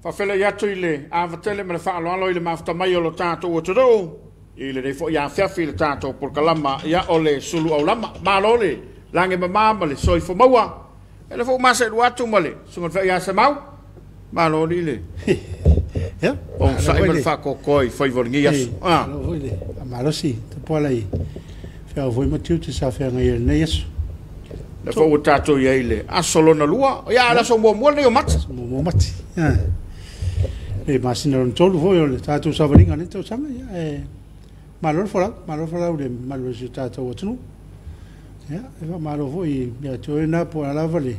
Faafeiloai atu i le ava tele ma le faaaloalo i le mafuta mai o lo tatou atunuu i lenei foi afiafi i le tatou polokalama ia o le sulu aulama. Malo le lagi e mama ma le soifua maua. Ia lea foi ua maseelua atu ma le susuga i le feai ia Semau. Malo alii le Ia, onosai ma le faatoatoa i faiva o lenei aso. Malo foi le faamalosi Tapuala i feau foi ma tiute sa feagai ai i lenei aso. Lea foi ua tatou i ai i le aso lona lua, ia a o le aso muamua lenei o Mati. Aso muamua o Mati. Le masina lona tolu foi o le tatou savaliga o lenei tausaga, ia e malo le folau, malo le folau i le mamalu o si o tatou atunuu. Ia, e faamalo foi ia te oe na po o le a lava le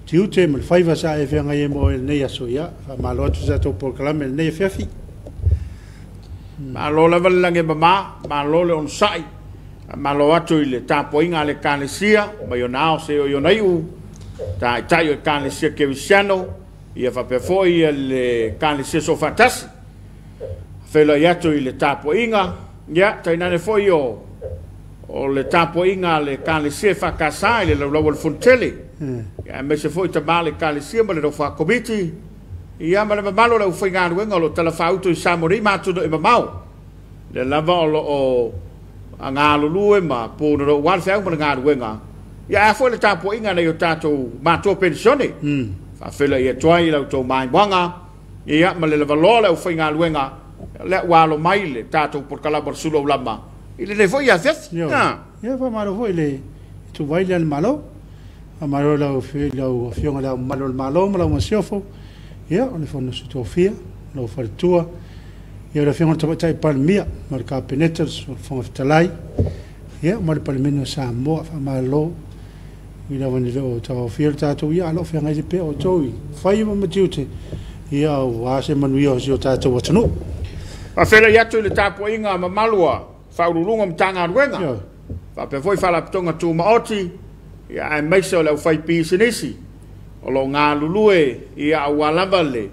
tiute ma le faiva sa e feagai ai ma oe i lenei aso, ia faamalo atu i le tatou polokalame i lenei afiafi. Malo lava le lagi e mama, malo le onosai, faamalo atu i le tapuaiga a le Ekalesia mai ona ao seia oo i ona iu, taitai o Ekalesia Kerisiano, ia faapea foi le Ekalesia Soofaatasi. Feiloai atu i le tapuaiga, ia tainane foi o le tapuaiga a le Ekalesia EFKS i le laulau a le Fonotele, ia aemaise foi tama o le Ekalesia ma le nofo a Komiti, ia ma le mamalu o le aufaigaluega o lo o talafaauto i Samoa nei ma atunuu e mamao. Lea lava o lo o galulue ma punonou aua le feau ma le galuega, ia ae a foi le tapuaiga a nai o tatou matua penisione. Faafeiloai atu ai i la outou maimoaga, ia ma le lavaloa o le aufaigaluega, lea ua alo mai le tatou polokalama o le Sulu Aulama i lenei foi afiafi. Ia, faamalo foi i le ituvai lea a le Malo. Faamalo i lau Afioga i Le Ao Mamalu o le Malo ma lau Masiofo, ia, o le Fono a Sui Tofia, lou faletua, ia, le Afioga i le Tamaitai Palemia ma le Kapeneta, le Fofoga Fetalai, ia, ma le Palemene o Samoa. Faamalo. Ui lava ina le o tauaofia le tatou, ia, a o lo o feagai pea outou i faiva ma tiute, ia, aua se manuia o si o tatou atunuu. Faafeiloai atu i le tapuaiga mamalu a Ofisa Sili o Pulega o Matagaluega, faapea foi Faalapotopotoga Tumaoti, ia aemaise o le aufaipisinisi o lo o galulue ia aua lava le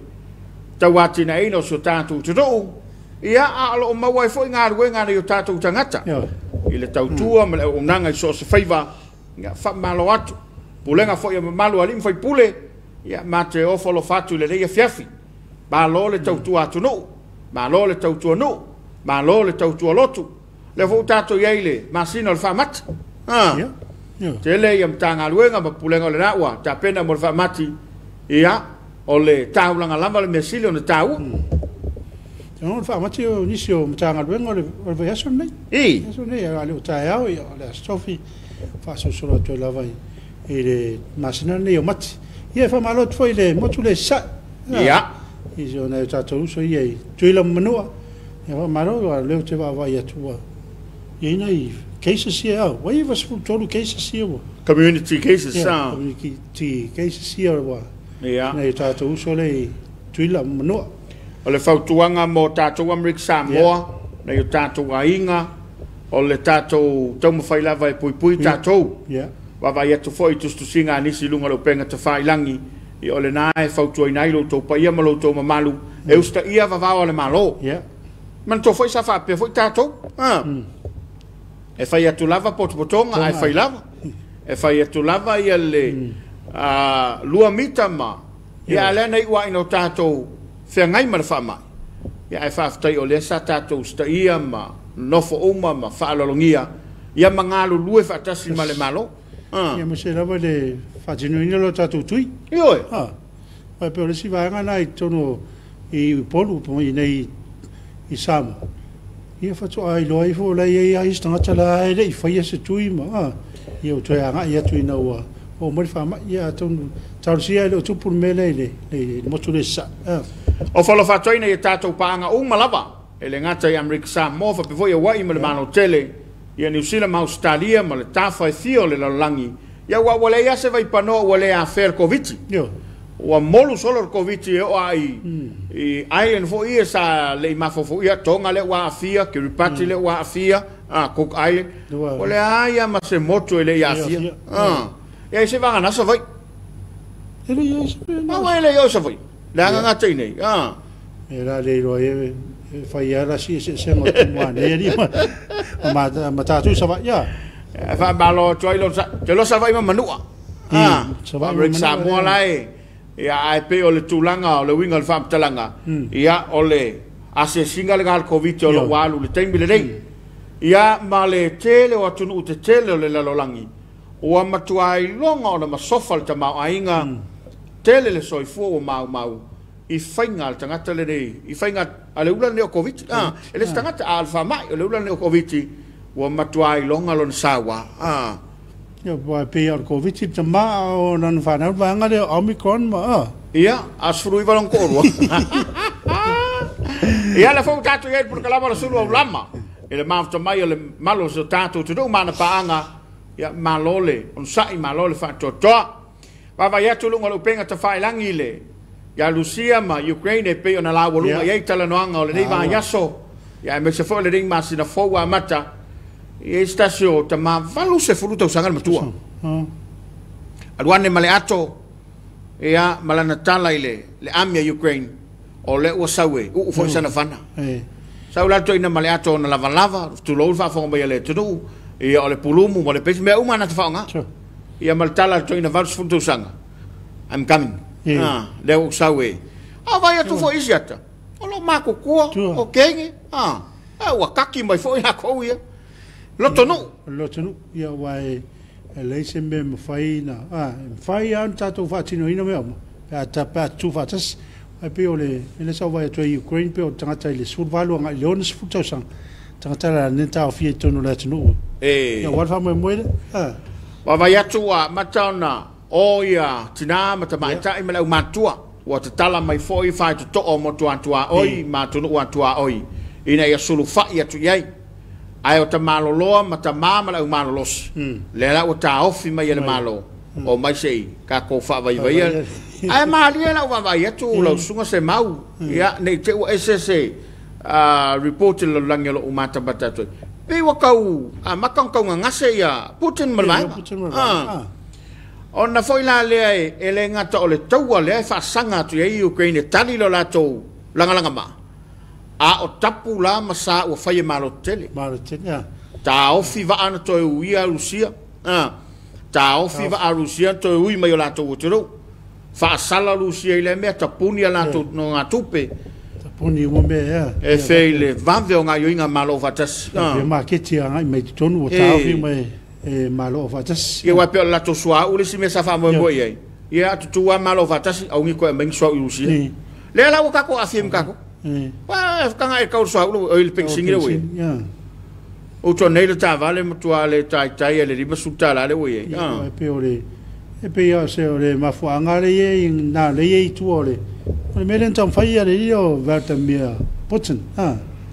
tauatinaeina o si o tatou atunuu, ia a o lo o maua ai foi galuega a nai o tatou tagata i le tautua ma le auaunaga i so o se faiva. Ia faamalo atu. Pulega foi a mamalu a alii ma faipule, ia ma te ofo alofa atu i lenei afiafi. Malo le tautua atunuu, malo le tautua nuu, malo le tautua lotu. Lea foi ua tatou i ai i le masina o le faamati. Tele ia Matagaluega ma Pulega o lena ua tapena mo le faamati, ia, o le taulaga lava le mea sili ona taua. O le faamati o nisi o Matagaluega o le vaiaso lenei. Aso lenei, a le o taeao, ia, o le Aso Tofi, faasolosolo atu ai lava i le masina lenei o Mati. Ia, e faamalo atu foi i le motu lea i Sasae. I nai o tatou uso ia i Tutuila ma Manua. Ia, faamalo, o lea ou te vaavaai atu ua i ai nai cases ia, ua 93 cases ia ua. Community cases. Yeah, community cases ia ua. Nai o tatou uso lea i Tutuila ma Manua. O le fautuaga mo tatou Amerika Samoa, nai o tatou aiga, o le tatou taumafai lava e puipui tatou. Vaavaai atu foi i tusitusiga a nisi i luga o le upega tafailagi, ia o lena e fautuaina ai lo outou paia ma lo outou mamalu, e usitaia vavao a le Malo. Manatua foi sa faapea foi tatou. E fai atu lava potopotoga, ae fai lava. E fai atu lava ia le 2 mita ma, ia a lea na iu lava ina o tatou feagai ma le faamai. Ia ae faafetai o lea sa tatou usitaia ma nofo uma ma faaaloalogia, ia ma galulue faatasi ma le Malo. Ia aemaise lava le faatinoina o le tatou tui. Ioe. Aua pei o le isi vaega lena i totonu i Upolu i nei i Samoa, ia faatoa iloa ifo o la e i ai lava isi tagata la e le i faia se tui ma ia ua toe agai atu ina ua oo mai le faamai. Ia atonu talosia e le o tupu le mea lea i le motu lea i Sasae. O falofa atu ai nai a tatou paaga uma lava, e le gata i Amerika Samoa, faapea foi Hawaii ma le Malo tele, ia Niu Sila ma Ausetalia ma le tafa e fia o le lalolagi, ia ua leai lava se vaipanoa ua le afea le Koviti. Ua molu solo le Koviti e oo lava i island foi ia sa le i mafaufau, ia Tonga lea ua aafia, Kiribati lea ua aafia, Cook Island, ua leai lava ma se motu e le i aafia. Ia ai se vagana Savaii. E le i ai se mea. Aua e le i oo i Savaii. Le agaga ata i nei. E la le iloa ai e fai ai la si eseesega o Tumua nei alii ma tatou i Savaii. Ia. E faamalo atu ai lou te iloa Savaii ma Manua. Savaii ma Manua. Samoa la e, ia, ae pei o le tulaga o le uiga o le faamatalaga, ia, o le asiasiga lena a le Koviti o lo o ua alu i le taimi lenei. Ia, ma le tele o atunuu tetele o le lalolagi, ua matua iloga ona masofa le tamaoaiga, tele le soifua ua maumau i faiga a le tagata lenei, i faiga a le ula lenei o Koviti. E le se tagata, a o le faamai, o le ula lenei o Koviti, ua matua iloga lona saua. Ia, ua pei o le Koviti le tama a o lana fanau le vaega lea o Omicron ma. Ia, a 19 lona toalua. Ia, la foi ua tatou i ai i le polokalama o le Sulu Aulama, i le mafuta mai o le malu o si o tatou atunuu ma ana paaga, ia, malo le onosai, malo le faatoatoa. Vaavaai atu luga o le upega tafailagi i le ia Rusia ma Ukraine e pei ona laualuga i ai talanoaga o lenei vaiaso, ia aemaise foi o lenei masina fou ua amata. E i ai se tasi o tama 80 tausaga le matua. Alu ane ma le ato, ia, ma lana tala i le ami a Ukraine, o lea ua sau e uu foi sana fana. Sau la le toeaina ma le ato ona lavalava, tulou le faafofoga mai a le atunuu, ia o le pulumu ma le pesi, mea uma na te faaaoga. Ia ma le tala a le toeaina 80 tausaga, I'm coming. Lea ua ou sau e. A vaai atu foi isi ata, o lo o matutua, o kege, ua kaki mai foi latou ia. Lotonuu. Lotonuu, ia aua e leai se mea e mafai na, e mafai lava ona tatou faatinoina mea uma, pe a tutu faatasi. Ae pei o le mea lea sa ou vaai atu ai i Ukraine, pei o le tagata i le 18 agai i le 60 tausaga, tagata la le taofia i totonu o le atunuu. Ia aua le faamoemoe lea. Vaavaai atu ua amata ona o ia tinā ma tamaitai ma le aumatutua, ua tatala mai foi faitotoa o motu atuaoi ma atunuu atuaoi ina ia sulufai atu i ai. Ae o tamaloloa ma tamā ma le aumalolosi, lea la ua taofi mai e le Malo, o mai se i tatou faavaivaia. Ae malie lau vaavaai atu lau susuga Semau, ia, nei te ua ese se report i le lalolagi o lo o matamata atu ai. Pei ua tau amata ona taugagase ia Putin ma le vaega. Putin ma le vaega. Ona foi la lea e le gata o le taua lea e faasaga atu i ai Ukraine e tali lo latou lagalaga, a o tapu la ma sa ua fai e Malo tetele. Malo tetele, ia. Taofi vaa na toe uia Rusia. Taofi vaa Rusia na toe ui mai o latou atunuu. Faasala Rusia i lea mea, tapuni a latou no ngā tupe. Tapuni uma mea, ia. E fei le vave o ngā ioinga Malo faatasi. Ia maketi agai mai totonu ua taofi mai e Malo faatasi. Ia, aua pei o le latou suauu le isi mea sa faamoemoe i ai. Ia tutu lava Malo faatasi, augi koe aumai ni suauu i Rusia. Lea la ua tatou aafia ma tatou. Ua taga e kau le suauu o le penisini le ua i ai. Outou nei le taavale matua le taitai e le $50 le ua i ai. Ia, e pei o le e pei o se o le mafuaaga le ia na le ia i tua o le mea lea na taumafai ia le ia o Vladimir Putin.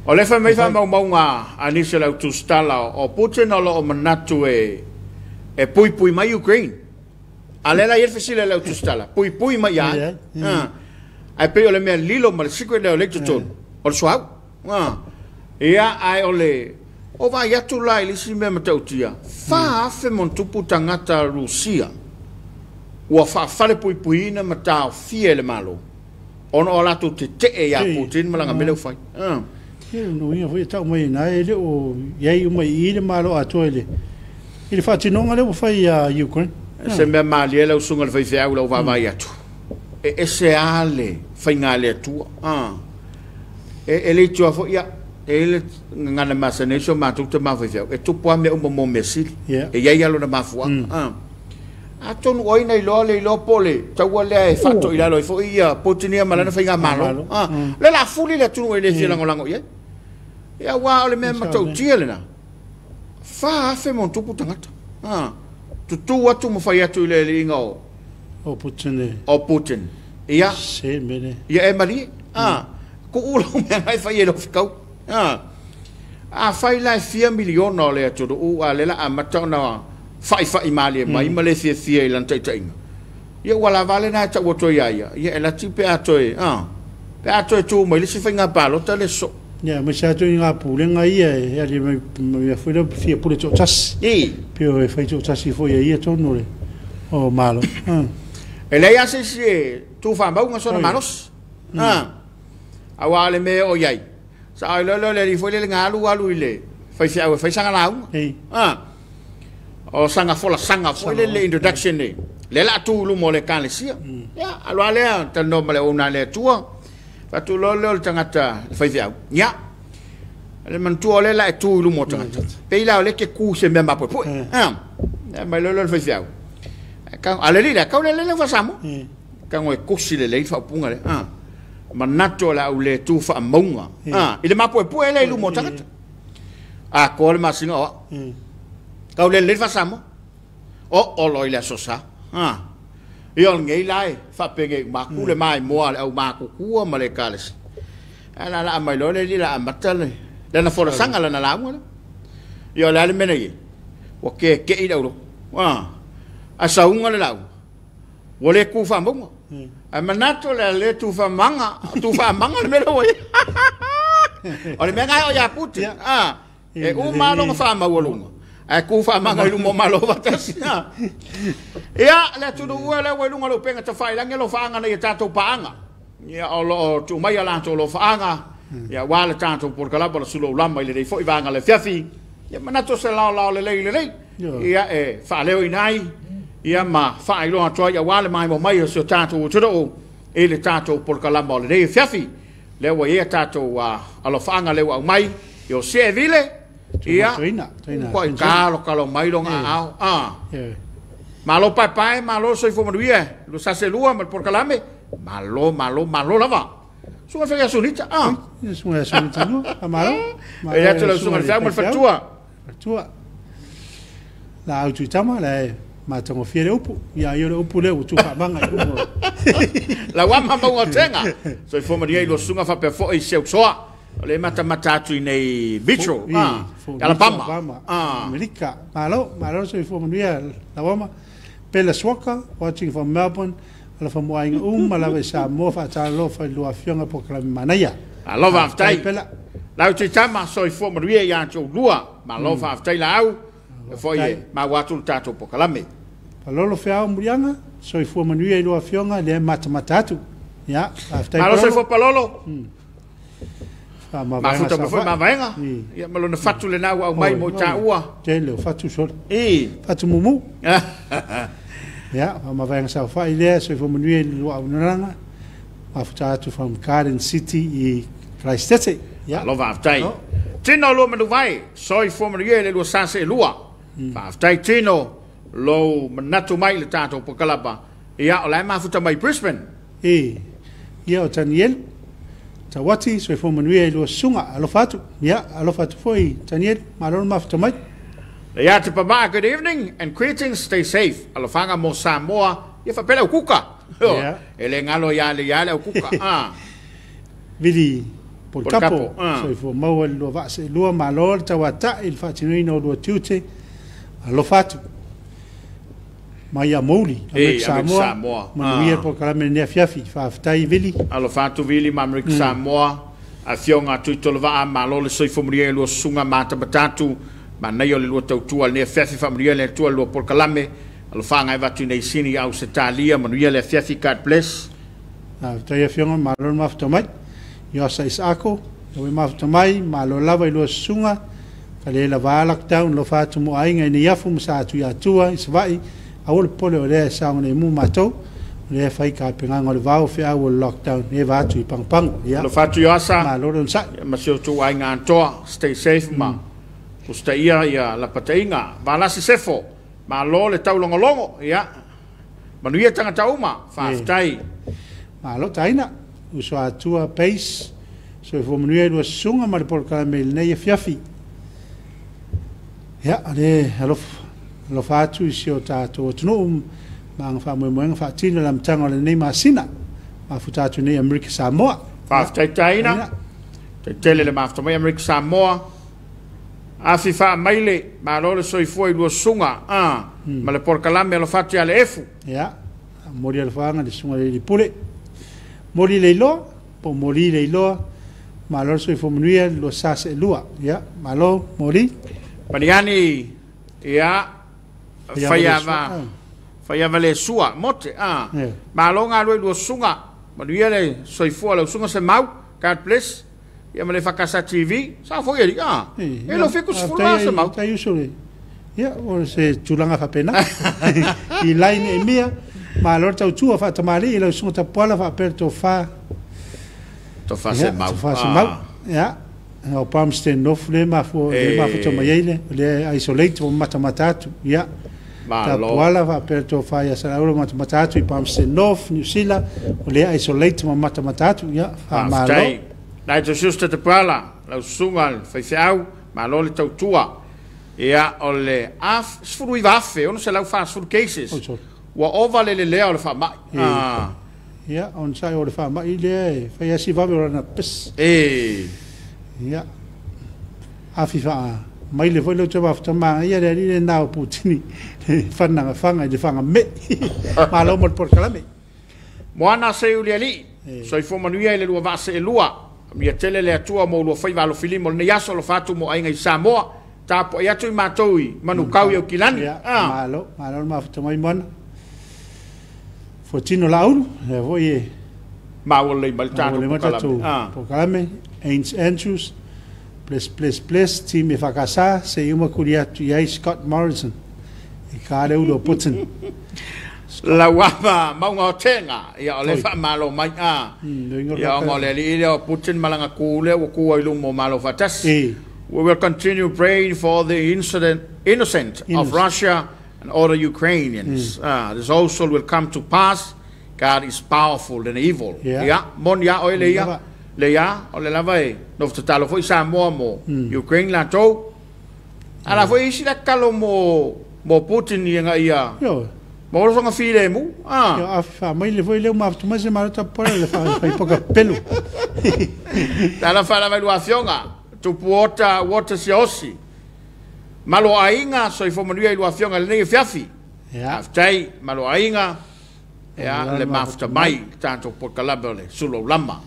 O le fai mai faamaumauga a nisi o le autusitala o Putin o lo o manatu e puipui mai Ukraine. A lea la i ai le fesili a le autusitala, puipui mai ia ai. Ae pei o le mea lilo ma le secret lea o le i totonu, o le suauu. Ia, ae o le o vaai atu la i le isi mea matautia, 4,000 ma tupu tagata Rusia ua faafalepuipuiina ma taofia e le Malo ona o latou tetee ia Putin ma lana mea lea ua fai. Ia, no ia foi tau mai na e le o iai uma i le Malo atoa i le faatinoga lea ua fai ia Ukraine. Se mea malie lau susuga le faifeau lau vaavaai atu. E ese lava le faiga le Atua. E le itua foi ia, e le gagana masani so matou te mafaifeau. E tupu lava mea uma mo mea sili. E i ai lava lona mafuaaga. Atonu o ai na iloa le iloa po o le taua lea e faatoilalo ai foi ia Putin ia ma lana faiga malo. Le la fuli le atunuu e le fia lagolago i ai. Ia, aua o le mea matautia lena. 4,000 ma tupu tagata. Tutu atu ma fai atu i le aliiga o O Putin e. O Putin. Ia. Se mele. Ia e malie. Kuu lau mea ngai fai e lau fikau. A fai la e fia miliona o le atunuu a le la amata ona faifai malie mai ma le fiafia i lana taitaiga. Ia ua lava le na tau atu ia ia. Ia e lati pe a toe, pe a toe tu mai le si faiga palota le so. Ia, ma se atu i ngā pulenga ia e ali mai mai foi le fia pule toatasi. Pe o e fai toatasi foi ia ia tonu le o Malo. E leai lava se isi e tu faamauga sona malosi. Auā o le mea e oo i ai, sa oi loa lea o le alii foi lele na alu alu i le faifeau e fai sana lauga. A, o sana folasaga foi lele introduction lea o le a tu i luma o le Ekalesia. Ia, alu lava lea talanoa ma le auauna a le Atua, faatu loa lea o le tagata le faifeau, ia, le manatua o lea o le a e tu i luma o tagata, pei la o lea e te tu i se mea mapoepoe. A, aumai loa lea o le faifeau, a le alii lea, tau lelei lau faa-Samoa. Tago e tusi lelei le faaupuga lea. A, manatu o le a ou le tu faamauga. A, i le mapuepue lea i luma o tagata. Atoa le masina o au. Tau lelei le faa-Samoa. Oo loa i le Aso Sa. A, ia o lenei la e faapenei uma atu le maimoa a le aumatutua ma le Ekalesia. Ae laalaa mai loa le alii o le a amata lana folasaga, lana lauga lea. Ia o le a le mea na i ai? Ua keke'i le aulotu. A, ae sauga le lauga. Ua le tu faamauga. Ae manatu o le a le tu faamaga, tu faamaga le mea lea ua i ai. O le mea lena e oo ia Putin. A, e uma lava lona faamaualuga, ae tu faamaga i luma o Malo faatasi. Ia, le atunuu e lea ua i luga o le upega tafailagi alofaaga nei a tatou paaga. Ia, o lo o tuu mai a latou alofaaga, ia, aua le tatou polokalama o le Sulu Aulama i lenei foi vaega o le afiafi. Ia, manatu o se laolao lelei lelei, ia, e faaleoina ai, ia, ma faailoa atu ai aua le maimoa mai o si o tatou atunuu i le tatou polokalama o lenei afiafi. Lea ua i ai a tatou alofaaga lea ua aumai, ia o Seevile, ia, ua kalokalo mai lona aao. A, malo paepae, malo le soifua manuia, lua sase lua ma le polokalame, malo, malo, malo lava. Susuga Felia Sunita, a. Susuga Sunita lua, malo. E atu lau susuga i le feau ma le faletua. Faletua. La au tuitama, la e matagofie le upu. Ia ia o le upu lea ua tuufaamaga i luma. Lau ama mauga o tega. Soifua manuia i lua susuga faapea foi si au soa. O le matamata atu i nei Mitchell, Alabama. Amerika. Malo, malo soifua manuia lau ama. Bella Swaka, watching from Melbourne. Alofa mo aiga uma lava i Samoa, faatalofa i lua afioga polokalame manaia. Malo faafetai. Bella. Lau tuitama, soifua manuia ia te oulua. Malo faafetai Laau, e foi e maua atu le tatou polokalame. Palolo Feao Muliaga, soifua manuia i lua afioga, lea e matamata atu. Ia, faafetai Malo soifua Palolo. Mafuta mai foi mavaega. Ia ma lona fatu lena ua aumai mo i taua. Tele o fatu sole. Fatu mumu. Ia, faamavaega saofai lea, soifua manuia i lua auaunaga. Mafuta atu from Garden City i Christchurch. Ia. Malo faafetai. Tino lua manuvae, soifua manuia i le lua sa seelua. Faafetai Tino, lou manatu mai i le tatou polokalama. Ia, o la e mafuta mai i Brisbane. Ia o Tanielu Tauati, soifua manuia i lua susuga, alofa atu. Ia, alofa atu foi Tanielu, malo le mafuta mai. Ia te pamaa, good evening and greetings, stay safe. Alofaga mo Samoa, ia faapea le au kuka. E le galo ia le ia le au kuka. Vili Polikapo, soifua maua i le lua vaa seelua, malo le tauatai i le faatinoina o lua tiute, alofa atu. Mai ia Mouli, Amerika Samoa, manuia le polokalame i lenei afiafi. Faafetai Vili. Alofa atu Vili ma Amerika Samoa, afioga Tuitolovaa, malo le soifua manuia i lua susuga matamatatu, manaia o le lua tautua i lenei afiafi, faamanuia le Atua i le lua polokalame, alofaga e avatu i nei sini i Ausetalia, manuia le afiafi, God bless. Faafetai afioga, malo le mafuta mai. Iosa Isaako, ua e mafuta mai, malo lava i lua susuga, ka le lava lockdown, alofa atu mo aiga i Neiafu ma sa atu i Atua i Savaii, aua le popole o lea e saogalemu matou, o lea e fai tapenaga o le vao feau o le lockdown, e va atu i Pagopago. Ia, Alofa atu Ioasa, malo le onosai. Ma si outou aiga atoa, stay safe ma usitaia ia lapataiga. Valasi Sefo, malo le taulogologo, ia manuia tagata uma, faafetai. Malo taina, uso Atua Pace, soifua manuia i lua susuga ma le polokalame i lenei afiafi. Ia, o le alofa, alofa atu i si o tatou atunuu ma aga faamoemoega faatino i le amataga o lenei masina. Mafuta atu nei Amerika Samoa. Faafetai taina, taitele le mafuta mai Amerika Samoa. Afi faamaile, malo le soifua i lua susuga ma le polokalame alofa atu ia le Efu. Ia, moli alofaga le susuga i le Pule. Moli Leiloa, po moli Leiloa, malo le soifua manuia le lua sa seelua. Ia, malo, moli. Paniani, ia, faiava, faiava le sua, mote, malo galue i lua susuga, manuia le soifua lau susuga Semau, God bless. Ia ma le EFKS TV, sa foi ali. Ah. E lo fiku sefulu se mau. Tai uso le. Ia, o se tulaga faapena. I lai ne mia, malo tautua faatamali i lau susuga Tapuala faapea le tofa. Tofa se mau. Tofa se mau. Ia. O Palmerston North le mafua le mafuta mai ai le le isolate o matamata atu. Ia. Tapuala faapea le tofa ia Salaula matamata atu i Palmerston North, New Zealand, o le isolate ma matamata atu. Ia, faamalo. Nai to sister Tapuala, lau susuga le faifeau, malo le tautua. Ia, o le af, 19,640 cases. Ua ova le lelea o le faamai. Ia, on sai o le faamai lea e fai asi vave o lana pes. Ia, afi faa mai le foi le te wafuta maa ia le ali le nao putini le whananga whanga i le whanga me. Malo mo le polokalame. Moana se uli ali, soifua manuia i le lua vaa se e lua. Mia tele le atua mo lua faiva alofilima o lenei aso lo fatu mo aiga i Samoa. Tapo ai atu i matou i Manukau i Aukilani. Ia, malo, malo le mafuta mai moana. Fuatino Laulu, lea foi e maua lelei mai le tatou polokalame. Aints Andrews, bless, bless, bless, team e whakasa, se uma kuri atu i ai Scott Morrison, e ka le ulu o Putin. Lauava maunga o tenga, ia o le wha malo mai a. Ia o le ali ile o Putin malanga kule, o kua ilumo malo whatasi. We will continue praying for the innocent of Russia and other Ukrainians. This also will come to pass. God is powerful than evil. Ia, mon ia o le ia. Le ia, o le lava e, no tatalo foi Samoa mo Ukraine la tau. Ala foi isi la kalo mo Putin ia nga ia. Mo lo songa file mu. Yo a fa mai le foi le ma tu mai se marota por le fa fai poka pelu. Tala fa la evaluación tupuota wota siosi. Malo ainga soifua manuia i lua afioga lenei afiafi. Faafetai malo aiga ia le mafuta mai tatou polokalame o le Sulou Lama.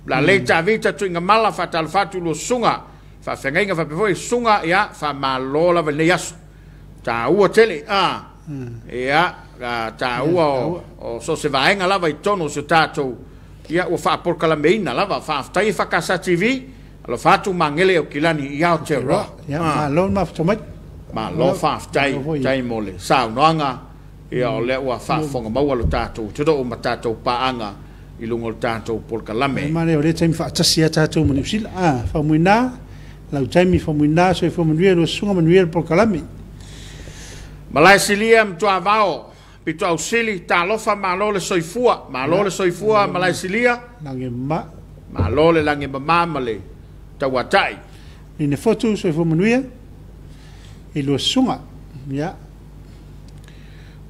La lei tavita tuiga mala faatalofa atu i lua susuga faafeagaiga faapea foi susuga ia faamalo lava i lenei aso. Taua tele a ia taua o so se vaega lava i totonu o si o tatou ia ua faapolokalameina lava. Faafetai e EFKS TV alofa atu magele Aukilani i Aotearoa. Ia malo le mafuta mai. Malo faafetai tai mo le saunoaga ia o lea ua faafofoga maua lo tatou atunuu ma tatou paaga i luga o le tatou polokalame. Ma le o le taimi faatasi ia tatou ma Niu Sila. Faamuina, lau taimi faamuina soifua manuia lua susuga manuia le polokalame. Malae silia matuavao pito ausili talofa malo le soifua. Malo le soifua malae silia. Lagi ma. Malo le lagi mama ma le tauatai. Ine fotu soifua manuia i lua susuga. Ia.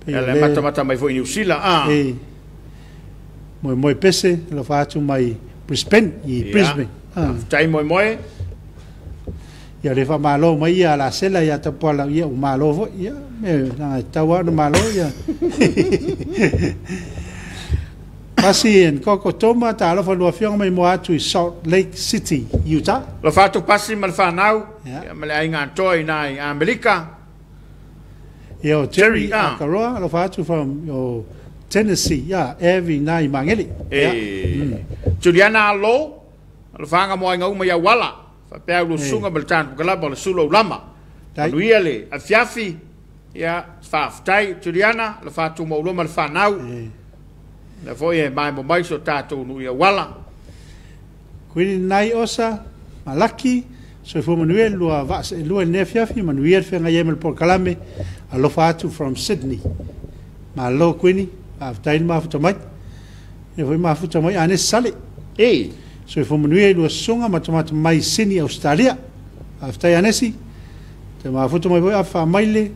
Le matamata mai foi Niu Sila. Moe moe pese, alofa atu mai Brisbane, i Brisbane. Tai moe moe. Ia le fa malo mai ia la sela ia tapuala ia u malo foi ia me nanga taua no malo ia. Pasi en koko toma ta alofa lua afioga mai mo atu i Salt Lake City, Utah. Alofa atu pasi ma le whanau, ia ma le aiga atoa i nai Amerika. Ia o Terry Akaroa, alofa atu from o Tennessee, ia Evi nai Mangeli. Juliana Alo, alofa mo aiga uma ia wala. Faapea ulu susuga ma le tatou kalaba o le Sulou Lama. Manuia le afiafi, ia faafetai Juliana, alofa atu mo ulua ma le whanau. Le foi e mai mo mai so tatou nu ia wala. Kuini nai osa, malaki, soifua manuia lua vaase lua le afiafi, manuia le whenga ia ma le polokalame, alofa atu from Sydney. Malo Kuini, faafetai le mafuta mai. Ia foi mafuta mai ane sale. Soifua manuia i lua susuga matamata mai Sydney, Australia. Faafetai anesi. Te mafuta mai foi a faamaile,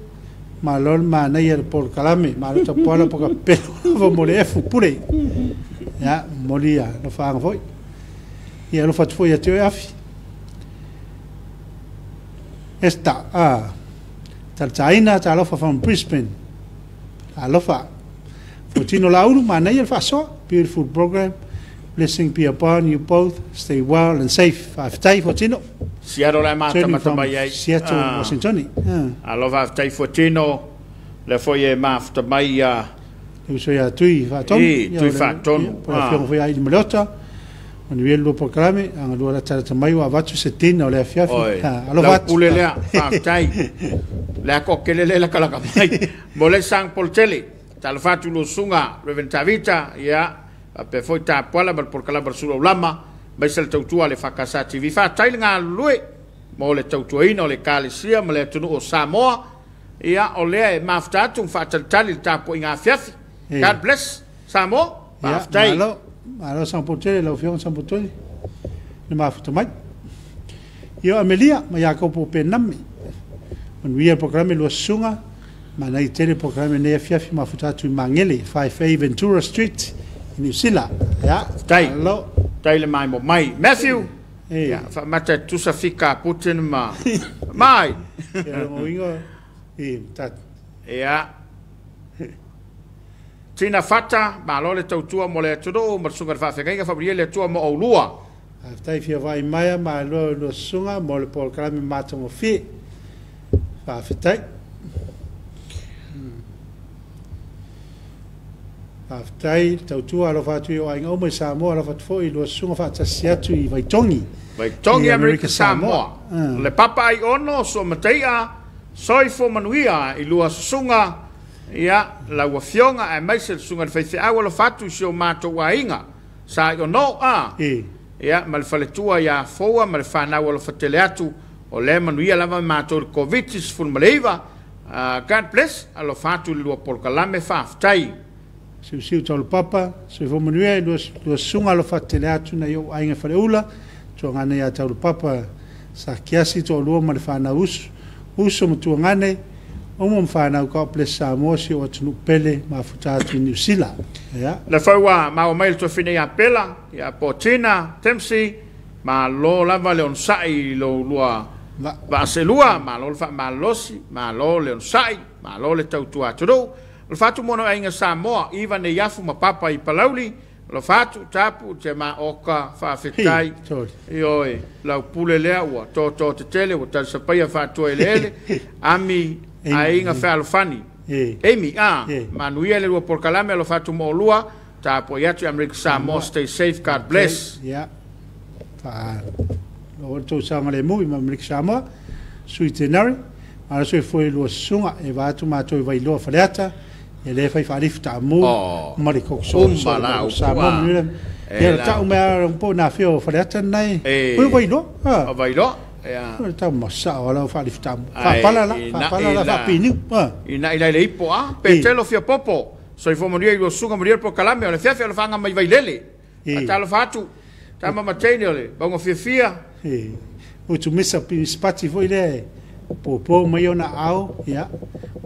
malo le manaia le polokalame, malo tapuala poka pelo lava mo le efu pule. Ia, moli ia alofaaga foi. Ia alofa atu foi ia te oe afi. Esta, talataina talofa from Brisbane. Alofa. Fotino Laulu, manaia le faasoa. Beautiful program. Blessing be upon you both. Stay well and safe. Faafetai Fotino. Seattle la mata mata mai ai. Seattle, Washington. Alofa faafetai Fotino. Le foi e mafuta mai ia. Le uso ia Tui Faatonu. Tui Faatonu. Po le afioga foi ai i Maleota. Manuia le lua polokalame, agalua latalata mai ua avatu se tina o le afiafi. Oi, Alofa lau atu. Pule lea, faafetai. Le a toatele lea e latalata mai. Mo le sang polotele, talofa atu i lua susuga Reverend Tavita, ia, faapea foi Tapuala ma le polokalame a le Sulu Aulama, aemaise le tautua a le EFKS TV. Faafetai le galulue mo le tautuaina o le Ekalesia ma le atunuu o Samoa. Ia, o lea e mafuta atu ma faatalitali i le tapuaiga afiafi. God bless Samoa. Ia, Faafetai. malo, malo Sagapolutele, lau Afioga Sagapolutele, le mafuta mai. Ia, Amelia ma Iakopo Pename. Manuia le polokalame lua susuga, manaia tele polokalame nei afiafi mafuta atu i Magele, 5A Ventura Street, i Niu Sila. Ia, Faafetai. malo. Tai le maimo mai. Matthew, ia, faamata e tusa fika a Putin ma mai. Ia, logoina, e, ta, Ia. Tina Fata, malo le tautua mo le atunuu ma le susuga i le faafeagaiga, faamanuia le Atua mo oulua. Faafetai fia vaai mai malo lua susuga mo le polokalame matagofie. Faafetai. Faafetai le tautua alofa atu i o aiga uma i Samoa, alofa atu foi i lua susuga faatasi atu i Vaitogi. Vaitogi I Amerika Samoa. Ah. Le papa ai ono, sua mataia, soifua manuia i lua susuga, ia, lau afioga aemaise le susuga i le faifeau alofa atu i si o matou aiga. Sa i ono a. Ia, ma le faletua ia Foua ma le fanau alofa tele atu, o lea manuia lava matou i le Koviti-19. God bless, alofa atu i le lua polokalame, faafetai. Siusiu taulupapa, soifua manuia i lua susuga alofa tele atu nai ou aiga faleula, tuagane ia taulupapa Sakiasi toalua ma le fanau uso, uso ma tuagane, uma ma fanau God bless Samoa si o atunuu pele mafuta atu i Niu Sila. Ia. Le faua maua mai le toafine ia Pela, ia Potina, Dempsey, malo lava le onosai i lo lua Va. vaaselua, malo le faamalolosi, malo le onosai, malo le tautua atunuu. O le fatu mono aiga Samoa, Iva Neiafu ma Papa i Palauli, o le fatu tapu te ma oka faafetai. Hi, sorry. Ioe, lau pule lea ua toto tetele ua talisapaia faatua eleele, ami Amy. aiga fealofani. Amy, a, manuia le lua polokalame alofa atu mo olua, tapuai atu i Amerika Samoa, stay safe, God bless. Ia. Fa lo tou saogalemu i ma Amerika Samoa, sui tenari, malo soifua i lua susuga e va atu matou i Vailoa Faleata, e le fai faalifu taamu ma le kokoso Uma la upu Samoa a. manuia. E Ia la. tau mea po na fia o Faleata nei. E. Ui Vailoa. O Vailoa, ia. O tau masao ala o faalifu taamu. Ai, Faapala la, i na- faapala la i la- faapiniu. Ina ila le ipo a, Petelo fia popo, soifua manuia i lua susuga manuia le polokalame, o le fiafia o le faga mai Vailele. Atalofa atu, tama mateine o le baunga fiafia. Utumisa spati foi le popo mai ona ao, ia,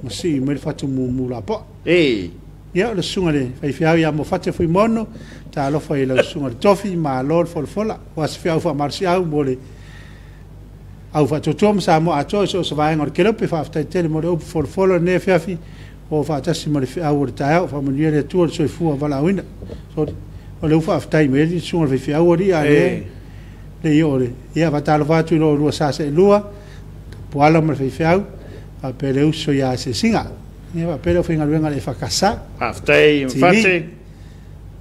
ma sii mai le fatu mumu la po. Ia, o le susuga le faifeau ia mo fate fui mono, talofa i lau susuga le tofi, malo le folafola, ua se feau faamalosiau mo le au faatuatua ma Samoa atoa i so o se vaega o le kelope, faafetai tele mo le upu folafola lenei afiafi, o faatasi ma le feau o le taeao, faamanuia le Atua le soifua valaauina. Sorry. O le upu faafetai mai ai le susuga le faifeau alii a le le i o le. Ia, faatalofa atu i lo lua sa se lua, Tapuala ma le faifeau, faapea le uso ia Asiasiga. Ia, faapea le aufaigaluega a le EFKS. Faafetai, TV. Mafate.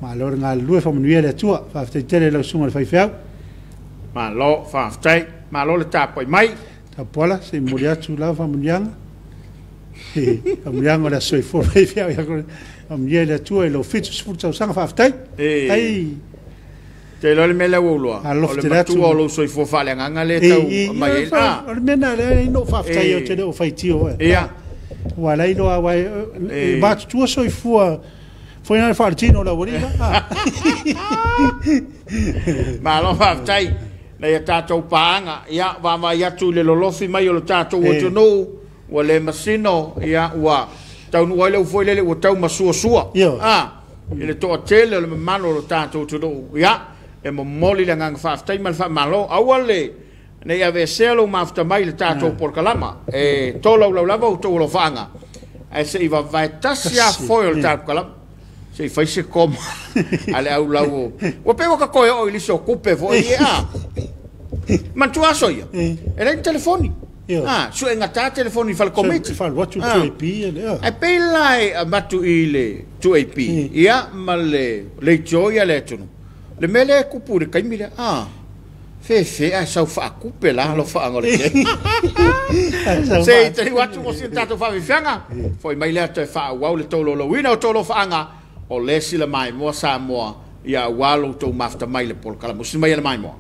Malo le galulue, faamanuia le Atua. Faafetai tele i lau susuga le faifeau. Malo, faafetai. Malo le tapuai mai. Tapuala, se i momoli atu lau faamanuiaga. Faamanuiaga o le aso soifua faifeau ia koe. Faamanuia le Atua i lou 70 tausaga, faafetai. Ai. Te iloa le mea lea ua uloa. Alofa O le tele atu. matua o lou soifua faaleagaga lea tau mai ai. O le mea na lea i no faafetai o te le o faitio e. Ua lai loa ua e matutua soifua foi na faaletino o le aualii. Malo faafetai. Na ia tatou paaga, ia, vaavaai atu i le lolofi mai o le tatou atunuu, ua le masino, ia, ua taunuu ai le ufoi lele ua tau masuasua. I le toatele o le mamalu o le tatou atunuu. Ia, e momoli le agaga faafetai ma le faamalo. Aua le nei aveesea lou mafuta mai le tatou polokalama. E tolaulau lava outou alofaaga. Ae se i vavae tasi a foe o le tatou kalama. Se i fai se koma a le au lau o. Ua pei ua ka toe oo i lisi o kupe foi ia. Manatua aso ia. E leai ni telefoni. Suega ta telefoni i fale komiti. Fale watu 2AP e le. Ai pei la e avatu i le 2AP. Ia, ma le leitio ia le atunuu. Le mea lea e tupu i le taimi lea, a fefe ae sau faakupe la alofaaga o le tele. Se i taliu atu mo si a tatou faafiafiaga, foi mai lea toe faaauau le tolaulauina o tou alofaaga o le sila maimoa Samoa, ia aua lo outou mafuta mai le polokalame. Usi mai e le maimoa.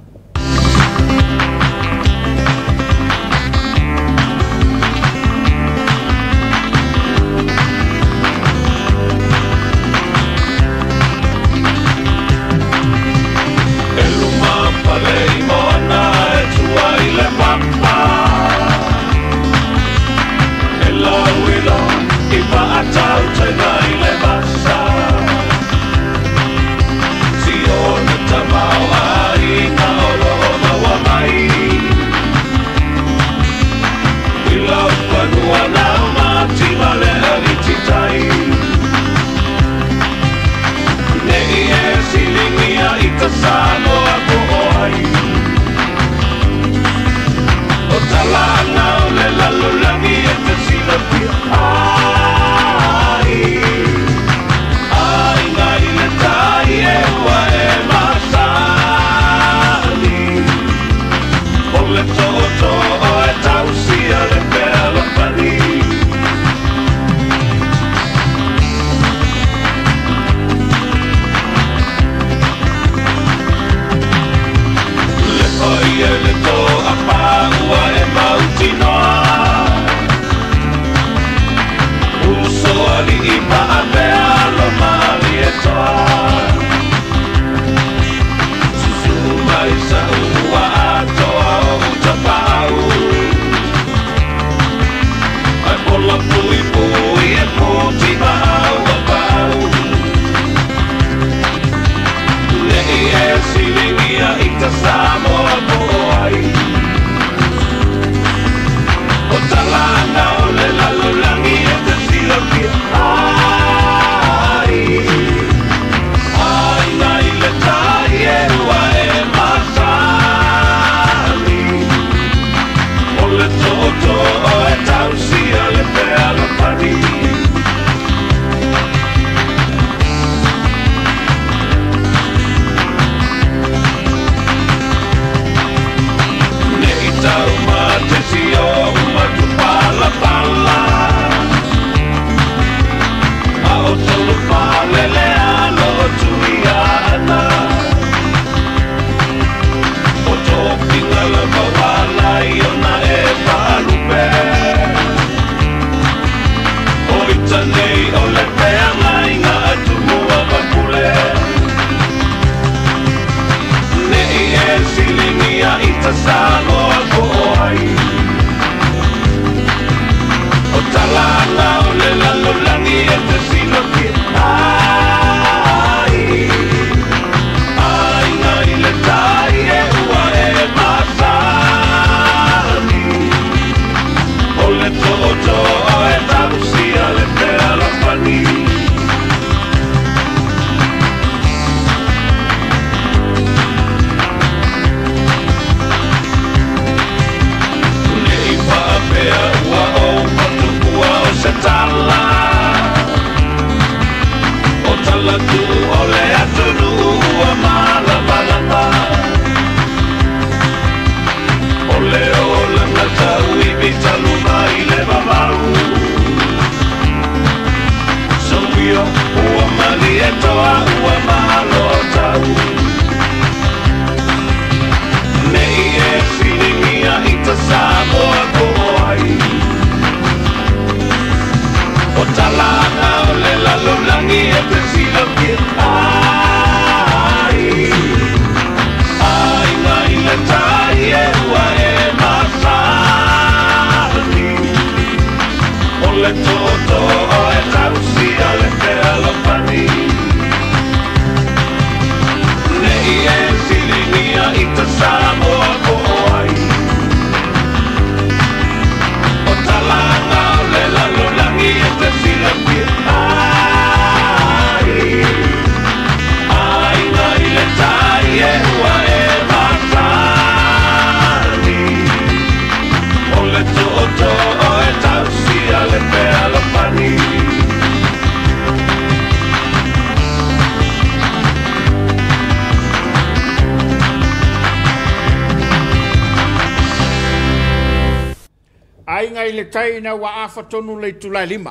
Aiga i le tai ina ua afa tonu le itula e 5.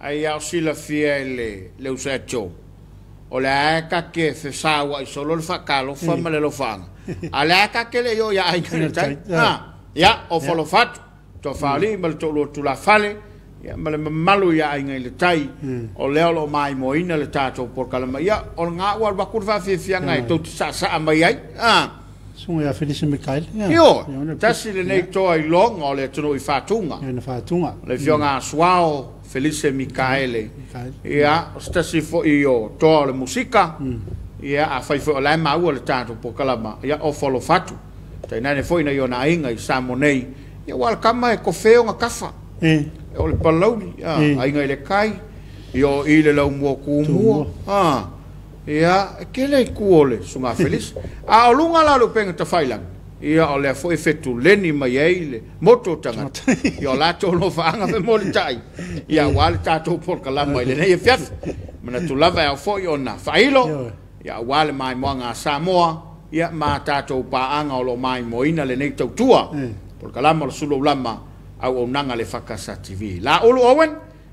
Ai a o silafia e le uso ia Joe. O le a e ka ke fesaua'i solo le faatalofa ma le alofaaga. A o le a ka ke le i oo ia Aiga i le Tai. Ia, o folofatu, tofaali'i ma le toalua tulafale, ia ma le mamalu ia Aiga i le Tai, o lea o lo o maimoaina le tatou polokalame. Ia, o lena ua alu atu le faafiafiaga e tou te saasaa mai ai. Susuga ia Felise Mikaele. Ioe, tasi lenei toa iloga o le atunuu i Fatuga. Ia na Fatuga. Le afioga a Suao Felise Mikaele. Ia, o se tasi foi o toa o le musika. Ia, afai foi o la e maua le tatou polokalama, ia, ofo alofa atu. Tainane foi nai ona aiga i Samoa nei. Ia, ua o le tama e tofe ona tafa. O le Palauli, Aiga i le Tai, ia o i le Laumua Tumua. Ia, e tele itu o le Susuga Felise. A o luga la o le upega tafailagi, ia o lea foi e fetuleni mai ai le motu o tagata, ia o latou alofaaga femolitai, ia aua le tatou polokalama i lenei afiafi. Manatu lava e ao foi ona faailo, ia aua le maimoaga a Samoa, ia ma tatou paaga o lo o maimoaina lenei tautua. Polokalama o le Sulu Aulama, auaunaga a le EFKS TV. Laulu Owen,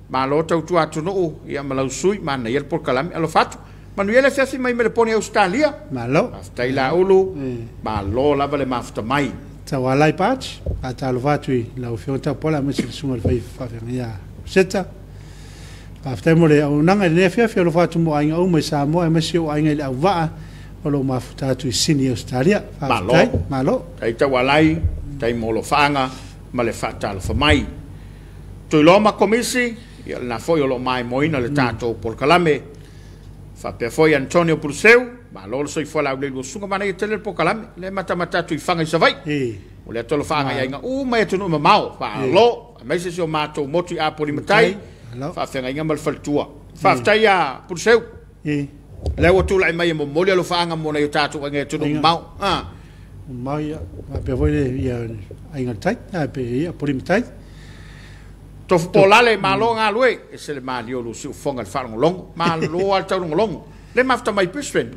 malo tautua atunuu, ia ma lau sui, manaia le polokalame, alofa atu. Manuia le afiafi mai Meleponi Ausetalia. Malo. Faafetai Laulu, malo lava le mafuta mai. Taualai Patch, faatalofa atu i lau Afioga Tapuala aemaise le susuga i le fai faafeagaiga ia Seta. Faafetai mo le auaunaga i lenei afiafi, alofa atu mo aiga uma i Samoa aemaise o aiga i le auvaa o lo o mafuta atu i Sini Ausetalia. Faafetai, malo. Tai Taualai, tai mo alofaaga ma le faatalofa mai. Tuiloa ma Komisi, ia lena foi o lo o maimoaina le tatou polokalame. Faapea foi Antonio Puluseu, malo le soifua laulelua susuga manaia tele le polokalame, le matamata atu i Faga i Savaii. O le alofaaga i aiga uma i atunuu mamao, faalo, aemaise si o matou motu i Apoli Matai, faafeagaiga ma le faletua. Faafetai ia Puluseu. Lea ua tulai mai e momoli alofaaga mo nai o tatou aiga i atunuu mamao. Mamao ia, faapea foi le ia aiga tai, pe ia Apoli Matai. Tofu polale, malo galue, e se le malio lu siufoga le faalogologo, malo a le taulogologo. Le mafuta mai Brisbane.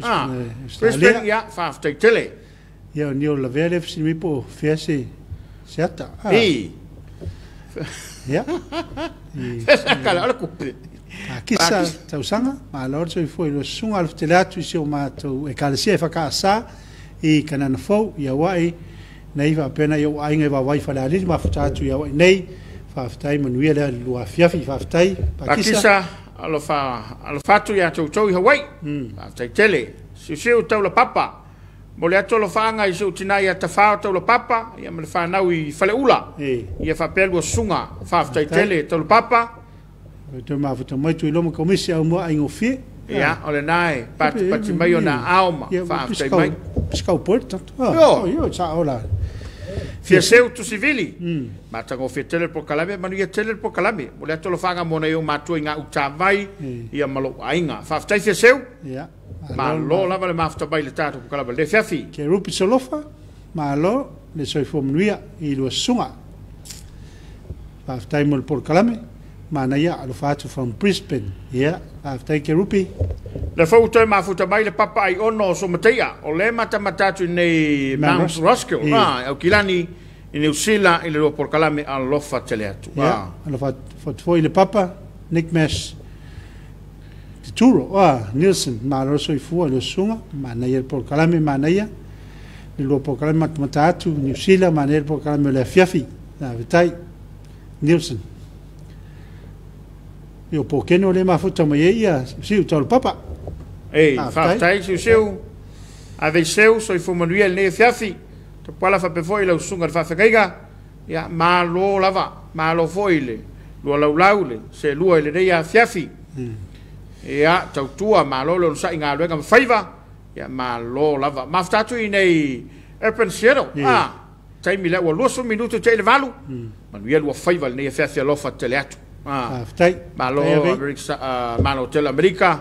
Brisbane, ia, faafetai tele. Ia, o ni o lavea le fesili mai po o fea se ata. I. Ia. Kala, o le kupe. Kisa tausaga, malo le soifua i le susuga alofetele atu i si o matou ekalesia e whakaasa i Kanana Fou, i Hawaii, nei faapena i ou aiga i Vavai Falealili, mafuta atu i Hawaii nei, faafetai manuia lea lua afiafi, faafetai Pakisa. Alofa atu ia toutou i Hawaii. Faafetai tele. Siusiu taula papa. Mo le atu alofaaga i si ou tina ia Tafao taula papa, ia ma le whanau i Faleula. Ia faapea lua susuga. Faafetai tele taula papa. Toe mafuta mai tu i loma komisi au mua aigofie. Ia, o le nae, pati mai o nā ao ma faafetai mai. Pisikau poe, tanto. Io, sa ola. Fia seu tu sivili. Matagofie tele le polokalame, manuia tele le polokalame. Mo le atu alofaaga mo nai o matua i ngā utavai, ia ma lou aiga. Faafetai fia seu. Malo lava le mafuta mai le tatou polokalame le afiafi. Ke rupi solofa, malo le soifua manuia i lua susuga. Faafetai mo le polokalame. Manaia alofa atu from Brisbane. Ia, faafetai ke rupi. Le fau toe mafuta mai le papa ai ono o Somateia. O le matamata atu nei Mount Roskill. Aukilani i New Zealand i le lua polokalame alofa tele atu. Ia, alofa foi le papa Nick Mash Te Turo, Nielsen, malo soifua le susuga, manaia le polokalame, manaia le lua polokalame matamata atu New Zealand, manaia le polokalame o le afiafi. Faafetai Nielsen. Ia po keno le mafuta mai ai ia siu tau papa. Ei, faafetai siu siu. Ave seu soifua manuia lenei afiafi. Tapuala faapea foi lau susuga le faafeagaiga. Ia, malo lava, malo foi le lua laulau le selua i lenei afiafi. Ia, tautua, malo le onosai galuega ma faiva. Ia, malo lava. Mafuta atu i nei Urban Seattle. Taimi lea ua 20 minutu te i le 8. Manuia lua faiva lenei afiafi alofa tele atu. Faafetai. Malo Amerika, malo tele Amerika.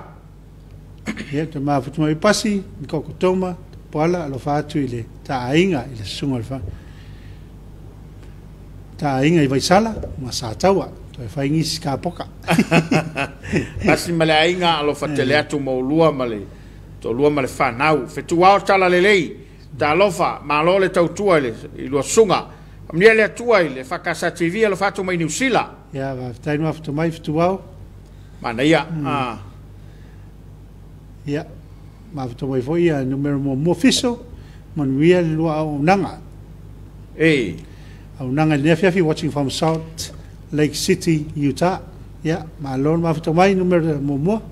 Ia, te mafuta mai pasi, ni kokotoma, poala alofa atu i le taaiga i le susuga o le taaiga i Vaisala ma Sataua. Toe fai ngisi ka poka. Pasi ma le aiga alofa tele atu mo lua ma le tolua ma le whanau. Fetuao tala lelei, talofa, malo le tautua i lua susuga. Amnia le atua i le Fakasa TV alo fatu mai Niu Sila. Ia, faafetai le mafuta mai Fetuao. Manaia. Ia, mafuta mai foi ia numero muamua Fiso, manuia le lua auaunaga. E. Auaunaga i lenei afiafi, watching from Salt Lake City, Utah. Ia, malo le mafuta mai numero muamua.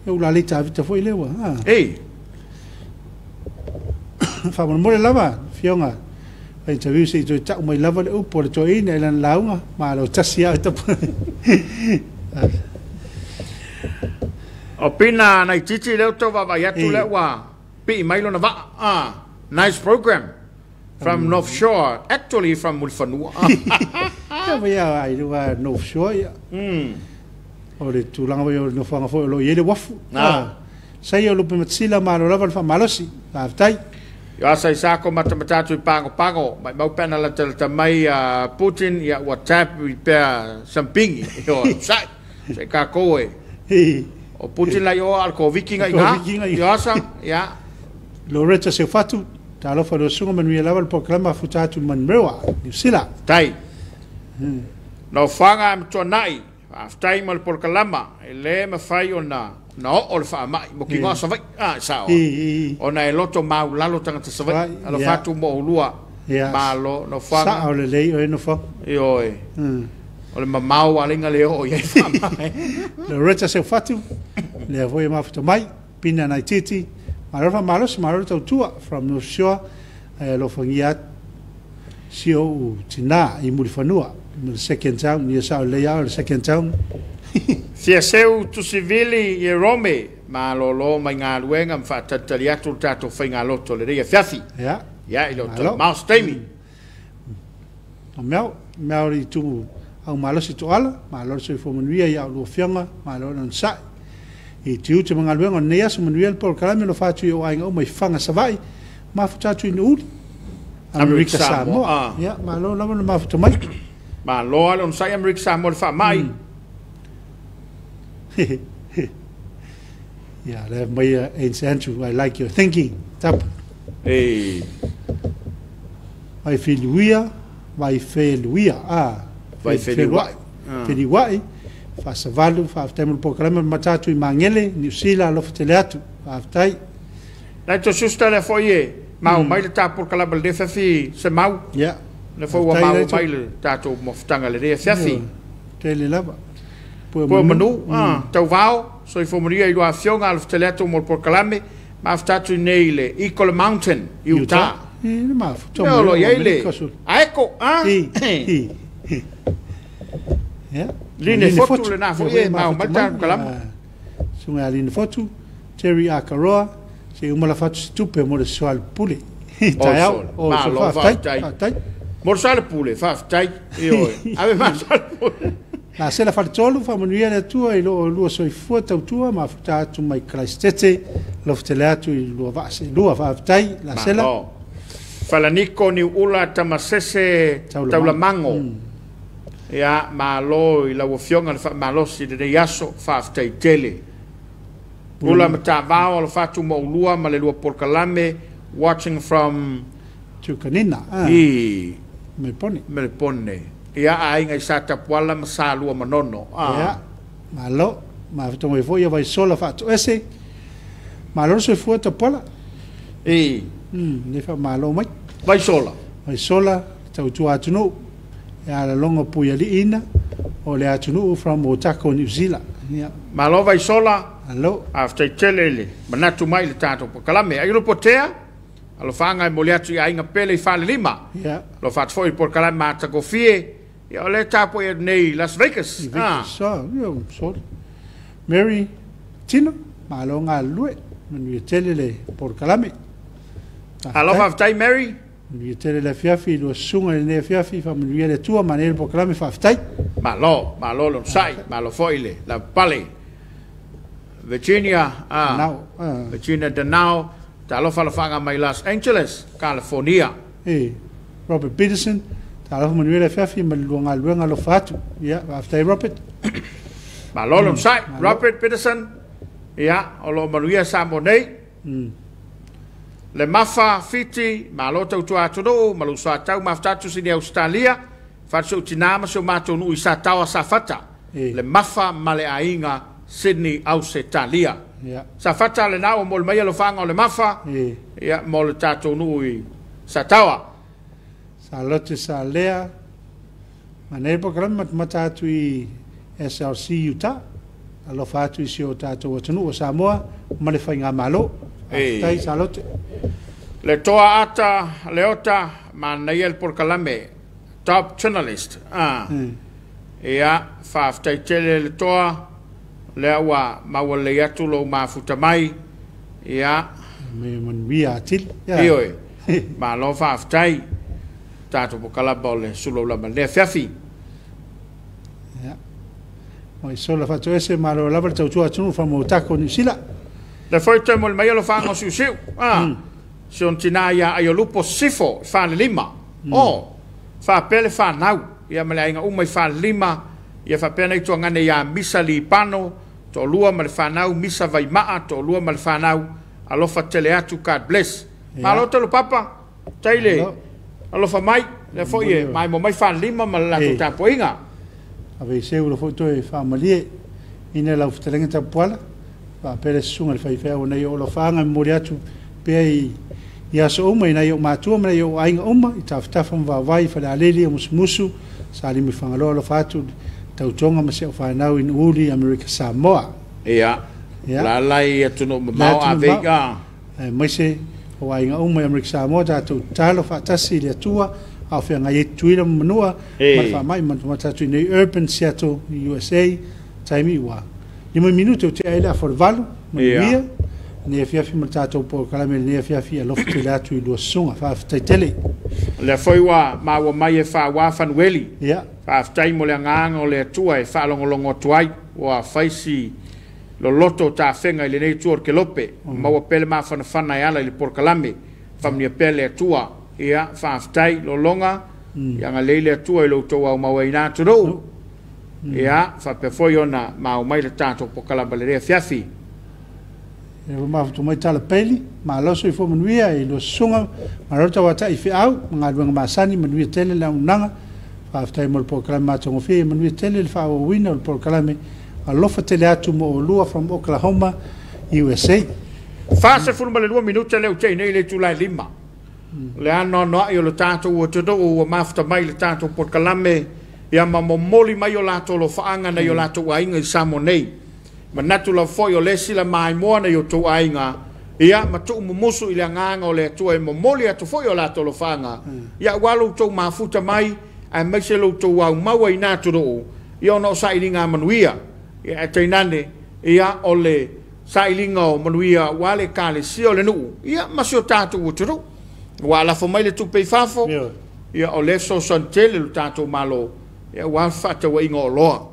Ia, ua lalei Tavita foi lea ua. E. Faamolemole lava, Afioga, fai interview se i toe tau mai lava le upu a le toeaina i lana lauga, malo tasi lava tapu. O pina nai titi leo tau vaavaai atu lea ua pii mai lona vaa. Nice program from North Shore, actually from Mulifanua. Ia mai ai lua North Shore ia. O le tulaga foi o le nofoaga foi o lo o i ai le uafu. Saia o lupe matasila malo lava le faamalosi. Faafetai. Ia asa i sako matamata atu i pago pago, mai mau pena lata lata mai Putin ia ua tap i pea sampingi. Io sai, sai ka koe. O Putin la io al ko vikinga inga. Ia asa, ia. Loretta Seufatu, talofa le susuga manuia lava le polokalama futa atu Manmewa, Niu Sila. Tai. No whanga am tuanai, aftai ma le polokalama, e le mawhai o na o le whaamai, mo ki ngā sawai, sao. O na e loto mau lalo tangata sawai, alo whatu mo ulua, malo, no whanga. Sa o le lei o e no whanga. Ioe. O le mamau alinga le o iai whaamai. Loretta Seufatu, lea foi e mafuta mai, Pina Naititi, malo whamalosi, malo tautua, from North Shore, alofangia si o tina i Mulifanua, le second town, ia sa o lei ao le second town. Fia seu tusivili i Rome, ma lolo mai ngā luenga mwhaatantali atu le tātou whainga loto le rea fiafi. Ia. Ia, i loto, Maus Taimi. O meau, meau i tu au malosi to ala, malo soifua manuia i au luafianga, malo nan sai. I te ute mga luenga o nei aso manuia le polokalame lo whātu i o ainga o mai whanga savai, mafuta atu i Nuuri. Amerika Samoa. Ia, malo lava na mafuta mai. Malo ale on sai Amerika Samoa le whaamai. Yeah, le mai Ains Andrew, I like your thinking. Tapu. Ei. Vai whiluia, vai wheluia. Vai wheliwai. Wheliwai. Whasavalu, whaaftai mo le polokalame matatu i Mangele, Niu Sila, alofa tele atu. Whaaftai. Nai to susta le foi e, mau mai le tā polokalame le whawhi se mau. Yeah. Le foi ua mau mai le tātou mofutanga le rea whawhi. Tele lava. Pua manu, tau vao, soifua manuia i lua afioga, alofa tele atu mo le polokalame, mafuta nei le Eagle Mountain, Utah. I, le mafuta. Mea o lo iai le Aeko, I. Yeah. Line fotu le nā foi e, mau mai tā polokalame. Sunga a Line fotu, Terry Akaroa, se umala fatu se tupe mo le soa le pule. Tai au, o malo, faafetai. Mo le soa le pule, faafetai. Ioe, ave ma soa le pule. La sela faletolu, faamanuia le Atua i loo lua soifua tautua, mafuta atu mai Karaisitete, alofa atu i lua vaa lua, faafetai, la sela. Falaniko ni ula tamasese taulamango. Ia, malo i lau afioga le faamalosi i lenei aso, faafetai tele. Ula matavao alofa atu mo ulua ma le lua polokalame, watching from Tukanina. I Melepone. Melepone. Ia aiga i sa tapuala ma sa lua manono. Ia, malo, mafuta mai foi ia vaisola faatoese. Malo soifua tapuala. E. Ne fa malo mai. Vaisola. Vaisola, tautua atunuu. Ia alaloga pui aliina o le atunuu from Otako, New Zealand. Ia. Malo vaisola. Alo. Afetai tele le manatu mai le tātou polokalame. Ai lo potea, alofaga e moli atu i aiga pele i Falelima. Ia. Lo fatu foi i polokalame matagofie. Ia o le tapo ia nei Las Vegas. Vegas, ia, sorry. Mary Tino, malo ngā lue, manuia tele le polokalame. Alofa faafetai Mary. Manuia tele le afiafi, lua susuga i lenei afiafi, faamanuia le Atua, manaia le polokalame, faafetai. Malo, malo le onosai, malo foi le lavapale. Virginia, Virginia Danao, talofa alofaga mai Los Angeles, California. E, Robert Peterson, talofa manuia le afiafi ma le lua galuega alofa atu. Ia, faafetai Robert. Malo le onosai, Robert Peterson, ia, o loo manuia Samoa nei. Le Mafa Fiti, malo tautua atunuu ma lou soatau mafuta atu Sini Ausetalia, faatu tina ma si o matou nuu i Sataoa Safata. Le Mafa ma le aiga Sydney Ausetalia. Safata lena ua momoli mai alofaaga o le Mafa, ia, mo le tatou nuu i Sataoa. Salote Salea, manaia le polokalame matamata atu i SLC Utah. Alofa atu i si o tatou atunuu o Samoa ma le faigamalo. Faafetai Salote. Le Toa Ata Leota, manaia le polokalame, top journalist. Ia, faafetai tele le Toa, lea ua maua lelei atu lou mafuta mai. Ia. Me manuia atili. Ioe. Malo faafetai. Tatou polokalame o le sulau lava lenei afiafi. Ia. Mo i sola faatoese malo lava le tautua atunuu faamoutako o Niu Sila. Le foi toe momoli mai alofaaga o siusiu. Si ona tina ia Aiolupo Sifo i Falelima. O, faapea le fanau, ia ma le aiga uma i Falelima, ia faapea nai tuagane ia Misa Lipano, toalua ma le fanau, Misa Vaimaa, toalua ma le fanau, alofa tele atu, God bless. Malo talo papa, taile alofa mai, lea foi e maimoa mai Falelima ma le latou tapuaiga. Ave i seu lo foi toe faamalie ina lau fetalaiga Tapuala, faapea le susuga i le faifeau nei o alofaaga e momoli atu pea i aso uma i nai ou matua ma nai ou aiga uma i Tafatafa ma Vaovai, Falealili, o Musumusu, Salima i Fagaloa, alofa atu tautoga ma si au fanau i Nuuuli, Amerika Samoa. Ia, la i atunuu mamao ave i Aemaise o aiga uma i Amerika Samoa, tatou tatalo faatasi i le Atua, a o feagai ai Tutuila ma Manua ma le faamai matamata atu i nei Urban Seattle USA, taimi ua 5 minute o tea ai le afa o le 8, manuia lenei afiafi ma le tatou polokalame lenei afiafi, alofa tele atu i lua susuga, faafetai tele. Lea foi ua maua mai e Fauā Fanueli. Faafetai mo le agaga o le Atua e faalogologo atu ai, ua fai si loloto o tafega i lenei itu o le kelope, maua pea le mafanafana e ala i le polokalame, faamanuia pea le Atua. Ia, faafetai lologa, ia agalelei le Atua i lo outou aumau ai na atunuu. Ia, faapea foi ona maua mai le tatou polokalame lenei afiafi. E ua mafuta mai tala peli, malo soifua manuia i lua susuga, malo tauatai feau, ma galuega masani, manuia tele le auaunaga, faafetai mo le polokalame matagofie, ia manuia tele le faaauauina o le polokalame, alofa tele atu mo olua from Oklahoma, USA. 42 minute lea ua tea nei i le itula e 5. Le anoanoai o le tatou atunuu ua mafuta mai le tatou polokalame, ia ma momoli mai o latou alofaaga nai o latou aiga i Samoa nei. Manatu lava foi o le isi la maimoa nai o tou aiga, ia ma tuumumusu i le agaga o le Atua e momoli atu foi o latou alofaaga, ia aua lo outou mafuta mai, aemaise lo outou aumaua i na atunuu, ia ona o sailiga manuia. Ia e tainane, ia o le sailiga o manuia aua le ekalesia o le nuu, ia ma si o tatou atunuu. Ua alafo mai le tupe i fafo, ia o le fesoasoani tele lo tatou Malo, ia aua fefaatauaiga o oloa.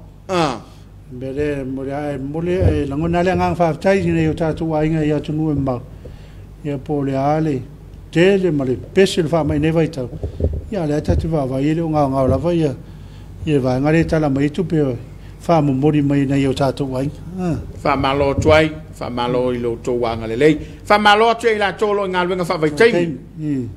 Mea lea momoli e momoli e lagona le agaga faafetai i nai o tatou aiga i atunuu e mamao, ia po o le a le tele ma le pese o le faamai i nei vaitau, ia o lea tatou te vaavaai e le o gaogao lava ia le vaega lea e tala mai ai tupe faamomoli mai nai o tatou aiga. Faamalo atu ai, faamalo i lo outou agalelei. Faamalo atu i latou o lo o i galuega faavaitaimi.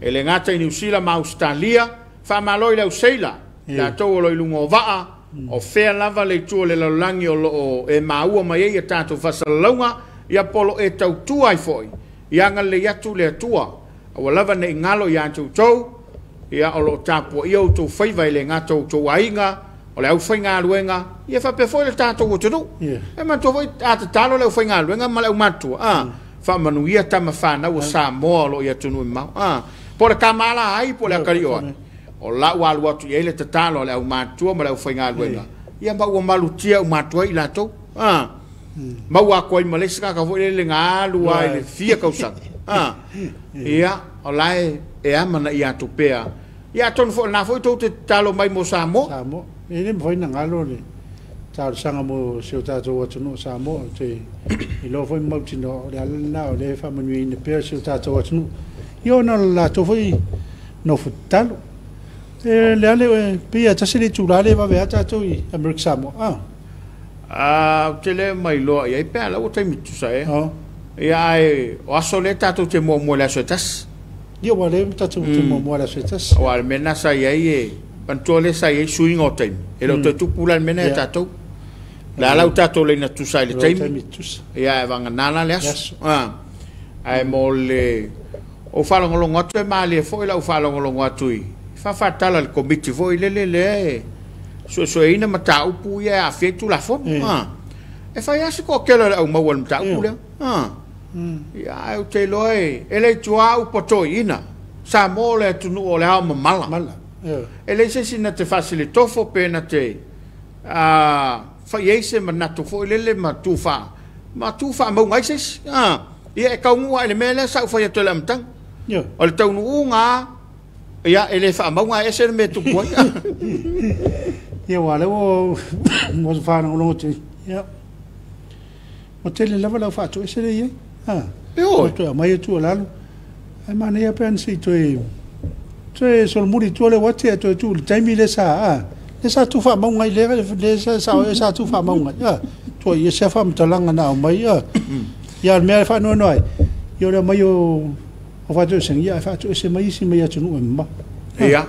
E le gata i Niu Sila ma Ausetalia, faamalo i le au seila, latou o lo o i luga o vaa, o fea lava le itu o le lalolagi o lo o e maua mai ai a tatou faasalalauga, ia po o lo o e tautua ai foi, ia agalelei atu le Atua. Aua lava ne i galo ia te outou, ia o lo o tapuaia outou faiva e le gata o outou aiga, o le aufaigaluega, ia faapea foi le tatou atunuu. E manatua foi a tatalo le aufaigaluega ma le aumatutua, faamanuia tama fanau o Samoa o lo o i atunuu e mamao. Po o le kamala ai po o le akalii ai, o lau alu atu i ai le tatalo a le aumatutua ma le aufaigaluega, ia ma ua malutia uma atu ai i latou. Maua atu ai ma le isi tagata foi lele na alu ai le fia tausaga. Ia, o la e amanaia atu pea. Ia atonu foi na foi tou te tatalo mai mo Samoa. Samoa. E le mafai ona galo le talosaga mo si o tatou atunuu o Samoa. Ou te iloa foi ma mautinoa o le ala lena o lea e faamanuiaina pea si o tatou atunuu. Ia ona o le latou foi nofo tatalo. E le ale e pei e tasi le itula lea e vave a tatou i Amerika Samoa. Ou te le mailoa i ai pe a la ua taimi tutusa ea. Ia ae o aso lea tatou te muamua i le aso e tasi. Ia ua le tatou te muamua i le aso e tasi. Aua o le mea lena sa i ai e manatua lea sa i ai suiga o taimi. E le o toe tupu la le mea lena ia tatou. O le a la ua tatou laina tutusa ai i le taimi. Ia ae vagana la le aso. Ae mo le ou faalogologo atu e malie foi lau faalogologo atu i faafaatala a le Komiti foi lele lea e suesueina mataupu ia e aafia ai Tulafono. E fai lava si toatele o le au maua i le mataupu lea. Ia, ae ou te iloa e le i tua upu a toeaiina. Samoa o le atunuu o le ao mamala. E leai se isi na te faasilitofo pe na te fai i ai se manatu foi lele ma tu ma tu faamauga ai se isi. Ia, e taunuu lava i le mea lea sa ou fai atu i le amataga. O le taunuuga lava, ia, e le faamauga ae ese le mea e tupu ai. Ia, aua o lea ua faalogologo atu, ia, ua tele lava le au faatoese lea e i ai. Ua toe aumai tuualalo. Ae manaia pe ana se i toe solomuli i tua le uati ae toe tuu i le taimi lea sa lea sa tuufaamauga ai lea sa tuufaamauga ai. Tuai ese lava faamatalaga na aumai. Ia, o le mea e faanoanoa ai, ia o le aumai o faatoesega, ia ae faatoese mai isi mai atunuu e mamao. Ia,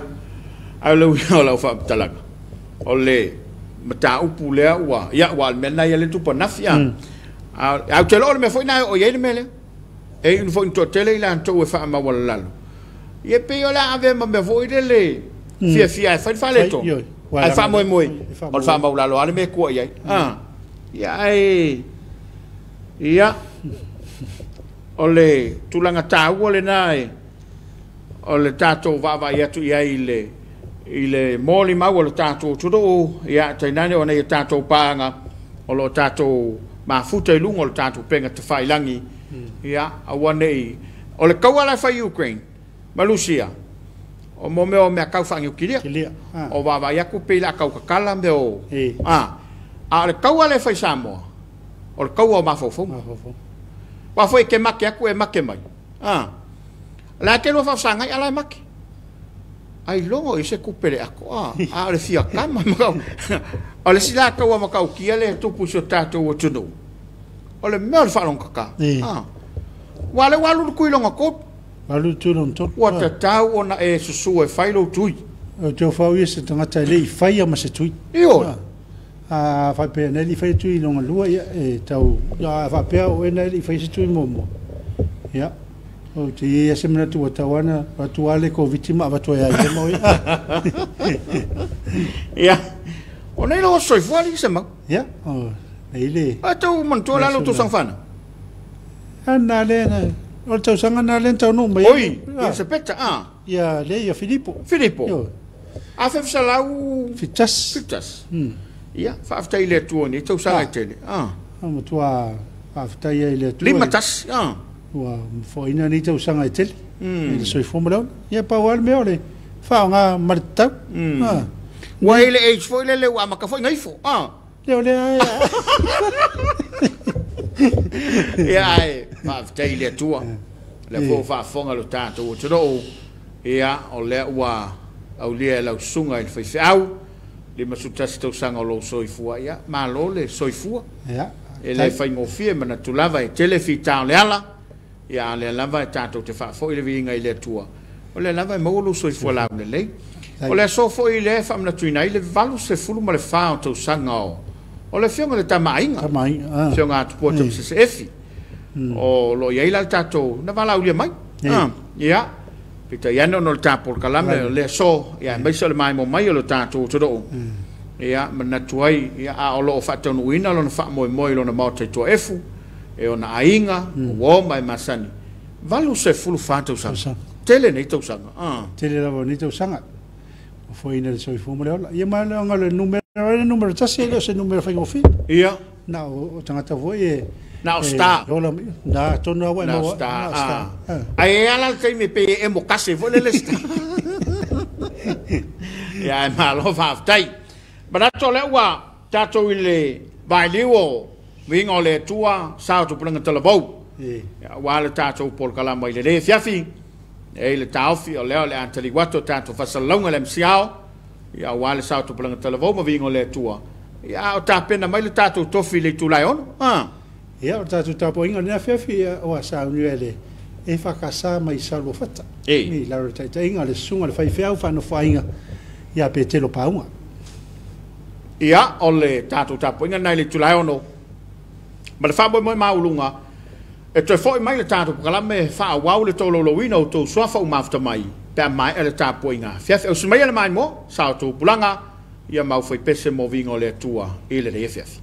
ae o le uiga o lau faamatalaga, o le mataupu lea ua, ia, aua o le mea lena ia lea e tupu ananafi. Ae ou te iloa o le mea foi lena e oo i ai le mea lea. E iu foi ina toatele i latou e faamaualalalo, ia pei o le a avea ma mea foi lele fiafia e fai le faaletonu, ae faamoemoe o le faamaualalo lava le mea e tua i ai. Ia, ae ia, o le tulaga taua lena e o le tatou vaavaai atu i ai i le molimau o le tatou atunuu, ia tainane o nei tatou paaga o lo o tatou mafuta i luga o le tatou upega tafailagi. Ia, aua nei o le taua la e fai i Ukraine ma Lusia, o mo mea o mea tau faaniukilia, o vaavaai atu pei o le a tau tatala mea o a o le taua lea e fai i Samoa, o le taua o mafaufauga. Aua foi e te mate atu e mate mai. O le a te lua faafesagai a la e mate. Ai logo i se tupe le ato, a o le fia tama. O le isi la taua matautia lea e tupu i si o tatou atunuu, o le mea o le faalogotata. Ua lea ua alu le tui lona tolu. Alu le tui lona tolu. Ua tatau ona e susu e fai lou tui. O te ofau ia se tagata e le i faia ma se tui. Ioe. A faapea na e le i faia tui lona lua, ia e tau, a faapea o e na e le i faia se tui muamua. Ia, ou te i ai se manatu ua tau ana atu lava le Koviti ma avatu ai ia ma oe. Ia, o nei lou soifua alii se mau. Ia, o nei le. A tau manatua la lou tausaga fanau. Ana le na, o le tausaga na le taunuu mai. Oi, Elisapeta, a. Ia, le ia Filipo. Filipo. Ioe. 1971. Fitas. Ia, faafetai i le Atua i nei tausaga e tele. Matua faafetai ai i le Atua. 51. Ua foaina nei tausaga e tele. I le soifua ma le ola. Ia, pau lava le mea o le faaaoga ma le tatau. Ua i le age foi lele ua amata foi na ifo. Lea o lea. Ia, ae faafetai i le Atua. Lea foi ua faafofoga lo tatou atunuu. Ia, o lea ua aulia e lau susuga i le faifeau 51 tausaga o lou soifua. Ia, malo le soifua. E le faigofie, manatu lava e tele fita o le ala. Ia, a lea lava e tatou te faafoi le viiga i le Atua. O lea lava e maua lou soifua laulelei. O le aso foi lea e faamanatuina ai le 84 o tausaga o le afioga i le Tamaaiga. Afioga a Tupua Tamasese Efi. O lo o i ai la le tatou na valaaulia mai. Ia, peitai ane ona o le tapolokalame o le aso, ia aemaise o le maemo mai o le tatou atunuu. Ia, manatu ai, ia, a o lo o faataunuuina lona faamoemoe i lona maota i Tuaefu, e ona aiga, uo ma e masani. 84 tausaga. Tele nei tausaga. Tele lava o nei tausaga. Ua foaina le soifua ma le ola. Ia ma le le numera, le numera 1 e le o se numera faigofie. Ia. Na o tagata foi e na o star. Ola, na tonu awa e maua. Na star. Ai e ala le taimi pe e mo kase foi le star. Ia, e malo faafetai. Manatu o lea ua tatou i le vailiu o viiga o le Atua, sa o tupulaga talavou. Aua le tatou polokalama i le afiafi. E i le taofi o lea o le a taliu atu o tatou faasalasalauga le MCAO. Ia, aua le sa o tupulaga talavou ma viiga o le Atua. Ia, a o tapena mai le tatou tofi i le itula e 6. Ia, o le tatou tapuaiga i lenei afiafi, ia, ua saunia e le EFKS mai Saluafata. I lalo o le taitaiga a le susuga i le faifeau faanofoaiga ia Petelo Pauga. Ia, o le tatou tapuaiga lena i le itula e 6 ma le faamoemoe maualuga e toe foi mai le tatou polokalame e faaauau le tolaulauina o outou suafa ua mafuta mai pe a maea le tapuaiga afiafi. Ausi maia le maimoa, sao tupulaga, ia mau faipese mo viiga o le Atua i lenei afiafi.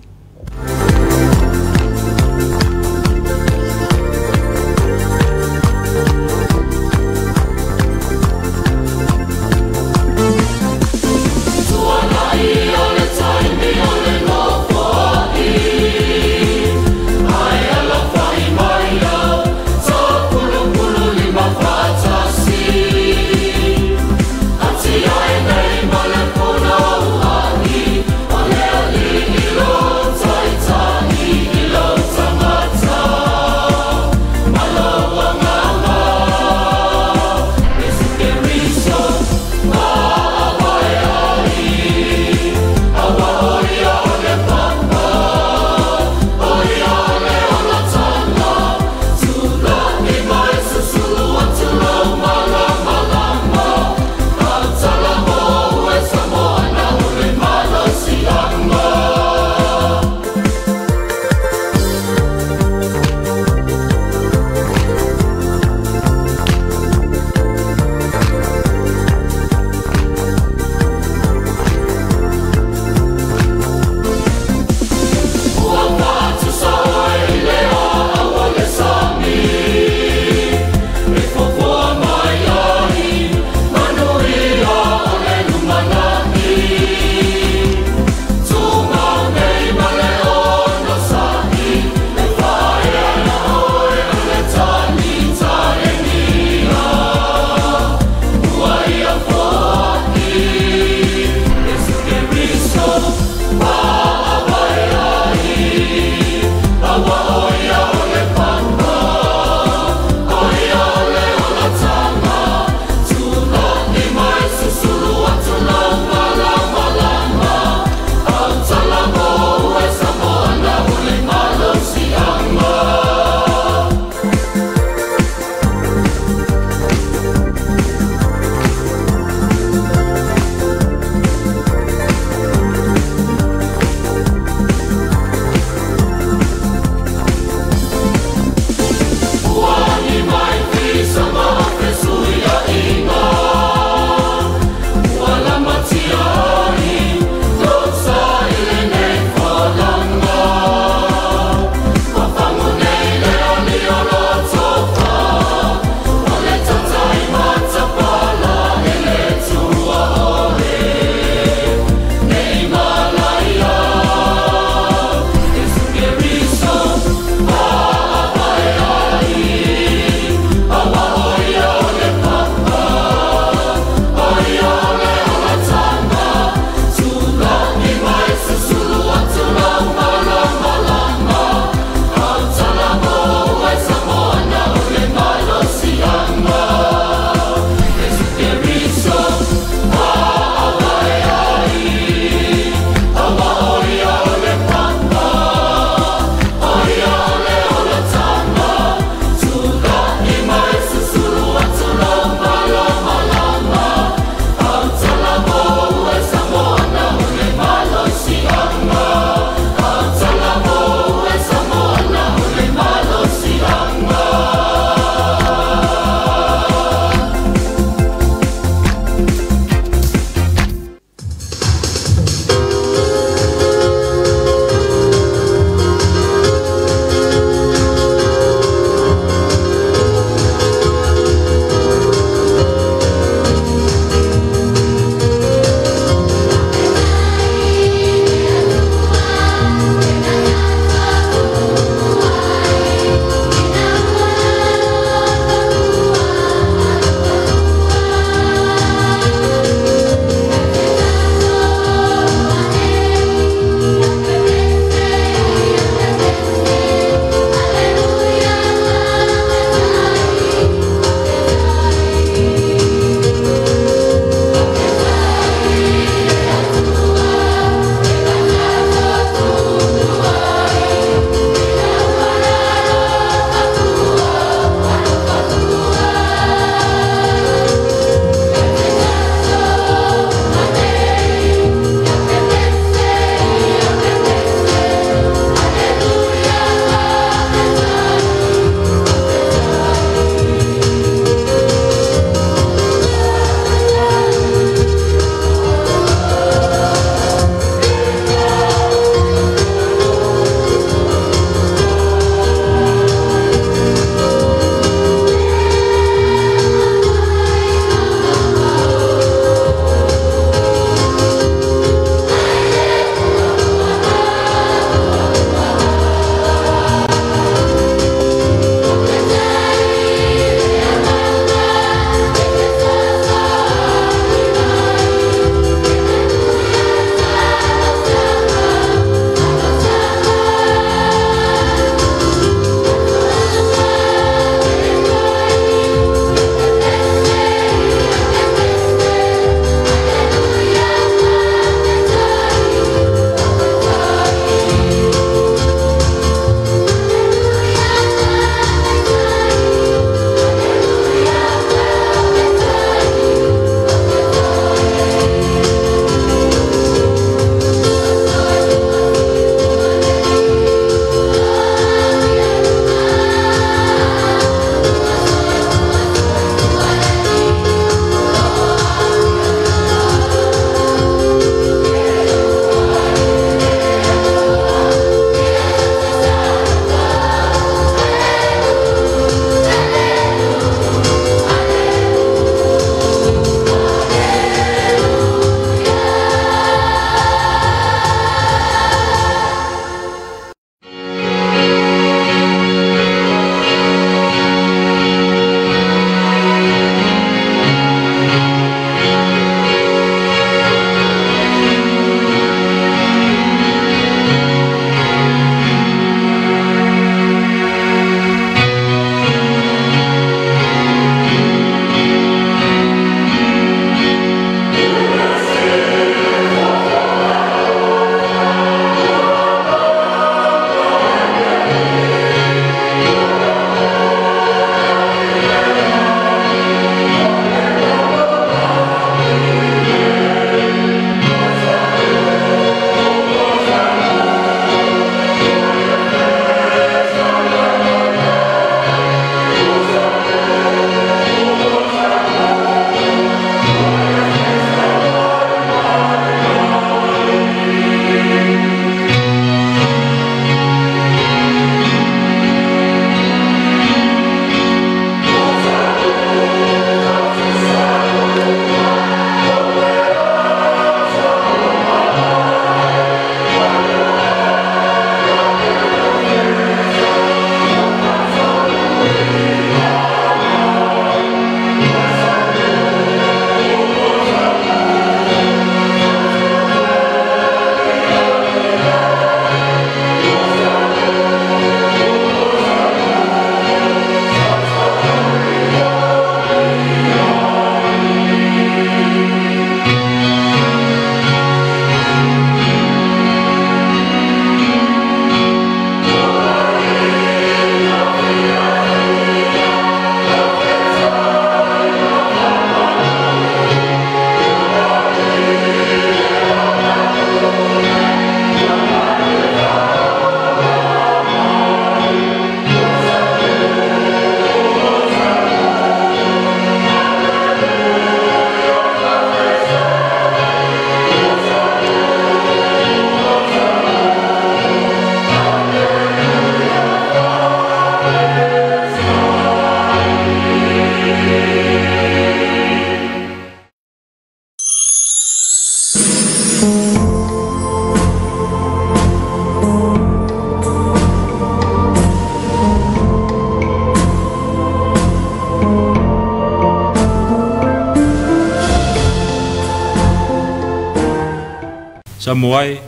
Samoa e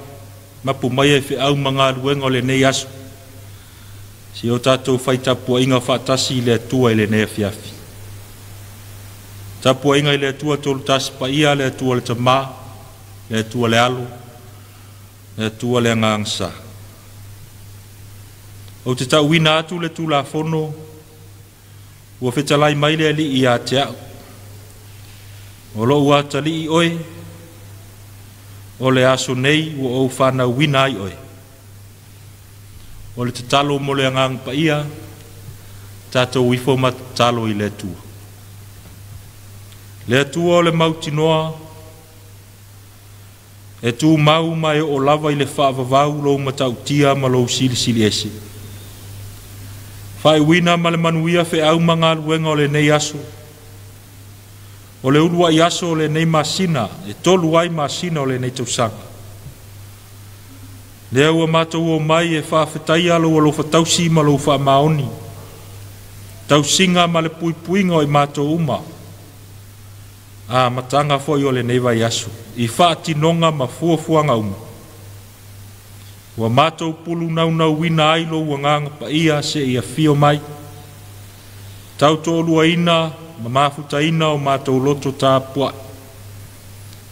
mapu mai e feau ma galuega o lenei aso. Si o tatou faitapuaiga faatasi i le Atua i lenei afiafi. Tapuaiga i le Atua tolu tasi paia, le Atua le Tamā, le Atua le Alo, le Atua le Agaga Sa. Ou te tauina atu le Tulafono ua fetalai mai le Alii ia te au. O lou atalii oe, o le aso nei ua ou fanauina ai oe. O le tatalo mo le agaga paia, tatou ifo ma tatalo i le Atua. Le Atua o le mautinoa, e tumau ma e oo lava i le faavavau lou matautia ma lou silisili ese. Faaiuina ma le manuia feau ma galuega o lenei aso. O le uluai aso o lenei masina, e 3 ai masina o lenei tausaga. Lea ua matou o mai e faafetaia lou alofa tausi ma lou faamaoni. Tausiga ma le puipuiga o i matou uma. A mataga foi o lenei vaiaso, i faatinoga ma fuafuaga uma. Ua matou pulu naunauina ai lou agaga paia seia afio mai. Tautoaluaina ma mafutaina o matou loto tapuai.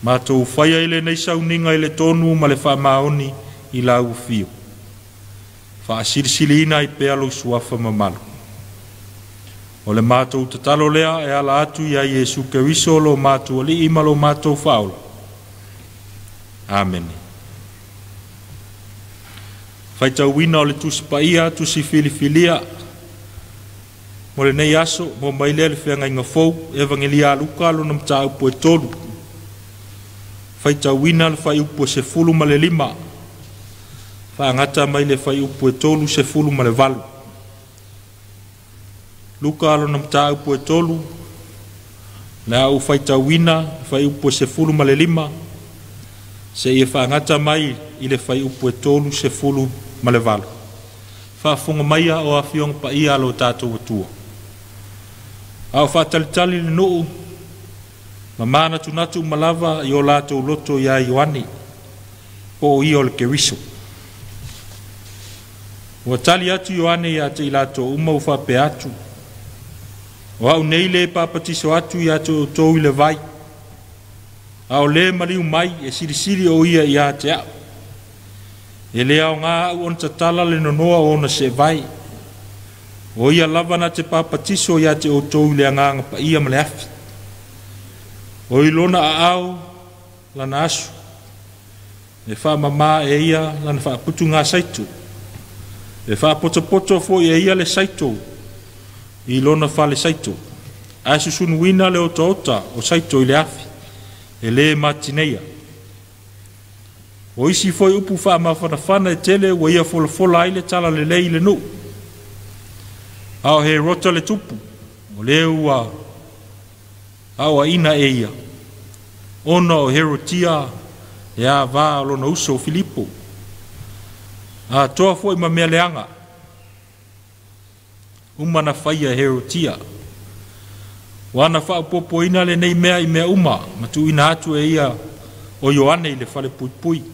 Matou faia i lenei sauniga i le tonu ma le faamaoni i lau afio. Faasilisiliina ai pea lou suafa mamalu. O le matou tatalo lea e ala atu ia Iesu Keriso lo matou Alii ma lo matou Faaola. Amene. Faitauina o le Tusi Paia, Tusi Filifilia mo lenei aso, mo mai lea le feagaiga fou, Evangelia a Luka lona mataupu e 3. Faitauina le fuaiupu e 15, faagata mai le fuaiupu e 38. Luka lona mataupu e 3, le a ou faitauina le fuaiupu e 15, seia faagata mai i le fuaiupu e 38. Faafofoga maia o afioga paia lo tatou Atua. A o faatalitali le nuu ma manatunatu uma lava i o latou loto ia Ioane, po o ia o le Keriso. Ua tali atu Ioane ia te i latou uma ua faapea atu, o au nei le papatiso atu ia te outou i le vai, a o le maliu mai e silisili o ia ia te au. E le aoga au ona tatala le nonoa o ona seevai. O ia lava na te papatiso ia te outou i le agaga paia ma le afi. O i lona aao lana asu, e faamamā e ia lana faaputuga saito. E faapotopoto foi e ia le saito i lona fale saito. Ae susunuina le otaota o saito i le afi, e le matineia. O isi foi upu faamafanafana e tele ua ia folafola ai le tala lelei i le nuu. A o Herota le tupu, o le ua aoaina e ia, ona o Herotia e avā o lona uso o Filipo. A toa foi ma mea leaga, uma na faia e Herotia. Ua na faapopoina lenei mea i mea uma, ma tuuina atu e ia o Ioane i le fale puipui.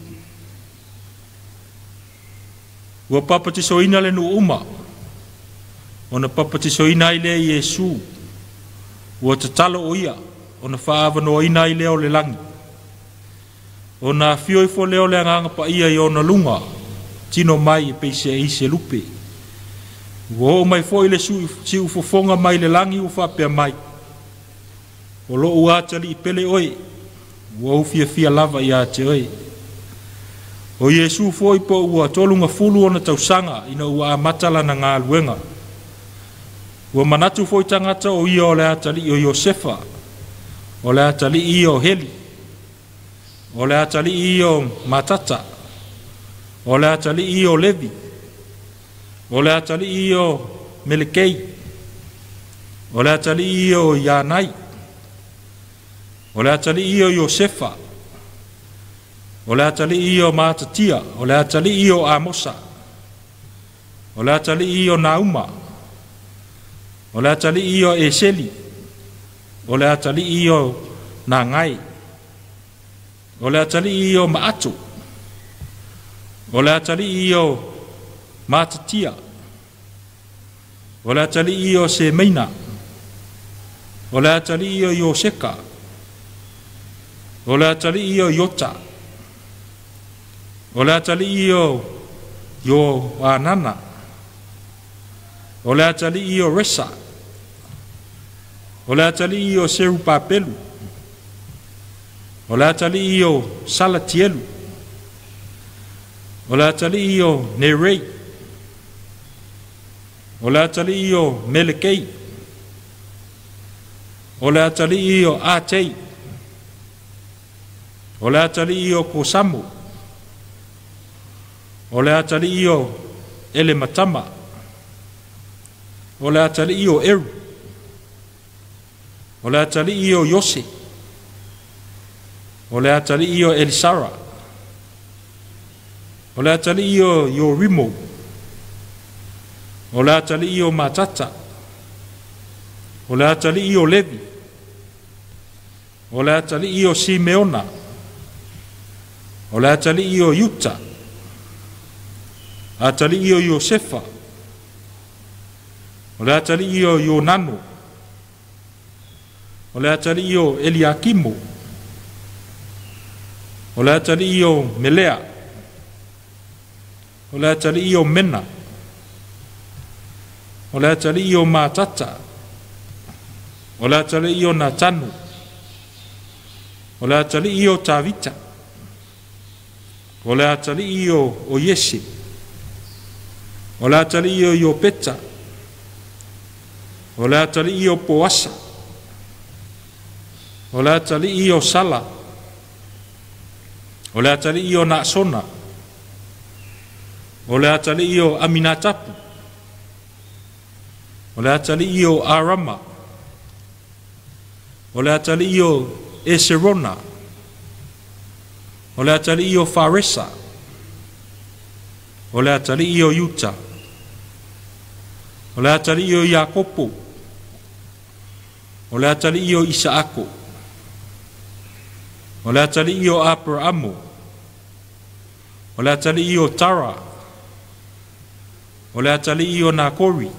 Ua papatisoina le nuu uma, ona papatisoina ai lea Iesu. Ua tatalo o ia, ona faaavanoaina ai lea o le lagi. Ona afio ifo lea o le agaga paia i ona luga, tino mai e peise i se lupe. Ua oo mai foi le siufofoga mai le lagi ua faapea mai, o lou atalii pele oe, ua ou fiafia lava ia te oe. O Iesu foi po ua 30 ona tausaga ina ua amata lana galuega. Ua manatu foi tagata o ia o le atalii o Iosefa, o le atalii ia o Heli, o le atalii ia o Matata, o le atalii ia o Levi, o le atalii ia o Melekei, o le atalii ia o Ianai, o le atalii ia o Iosefa, o le atalii ia o Matatia, o le atalii ia o Amosa, o le atalii ia o Nauma, o le atalii ia o Eseli, o le atalii ia o Nagai, o le atalii ia o Maato, O le atalii ia o Matatia. O le atalii ia o Semeina. O le atalii ia o Ioseka. O le atalii ia o Iota. O le atalii ia o Ioanana. O le atalii ia o Resa. O le atalii ia o Serupapelu. O le atalii ia o Salatielu. O le atalii ia o Nerei. O le atalii ia o Melekei. O le atalii ia o Atei. O le atalii ia o Kosamo. O le atalii ia o Elematama. O le atalii ia o Eru. O le atalii ia o Iose. O le atalii ia o Elisara. O le atalii ia o Iorimo. O le atalii ia o Matata. O le atalii ia o Levi. O le atalii ia o Simeona. O le atalii ia o Iuta. Atalii ia o Iosefa. O le atalii ia o Ionano. O le atalii ia o Eliakimo. O le atalii ia o Melea. O le atalii ia o Mena. O le atalii ia o Matata. O le atalii ia o Natanu. O le atalii ia o Tavita. O le atalii ia o Iese. O le atalii ia o Iopeta. O le atalii ia o Poasa. O le atalii ia o Sala. O le atalii ia o Naasona. O le atalii ia o Aminatapu. O le atalii ia o Arama. O le atalii ia o Eserona. O le atalii ia o Faresa. O le atalii ia o Iuta. O le atalii ia o Iakopo. O le atalii ia o Isaako. O le atalii ia o Aperamo. O le atalii ia o Tara. O le atalii ia o Nakori.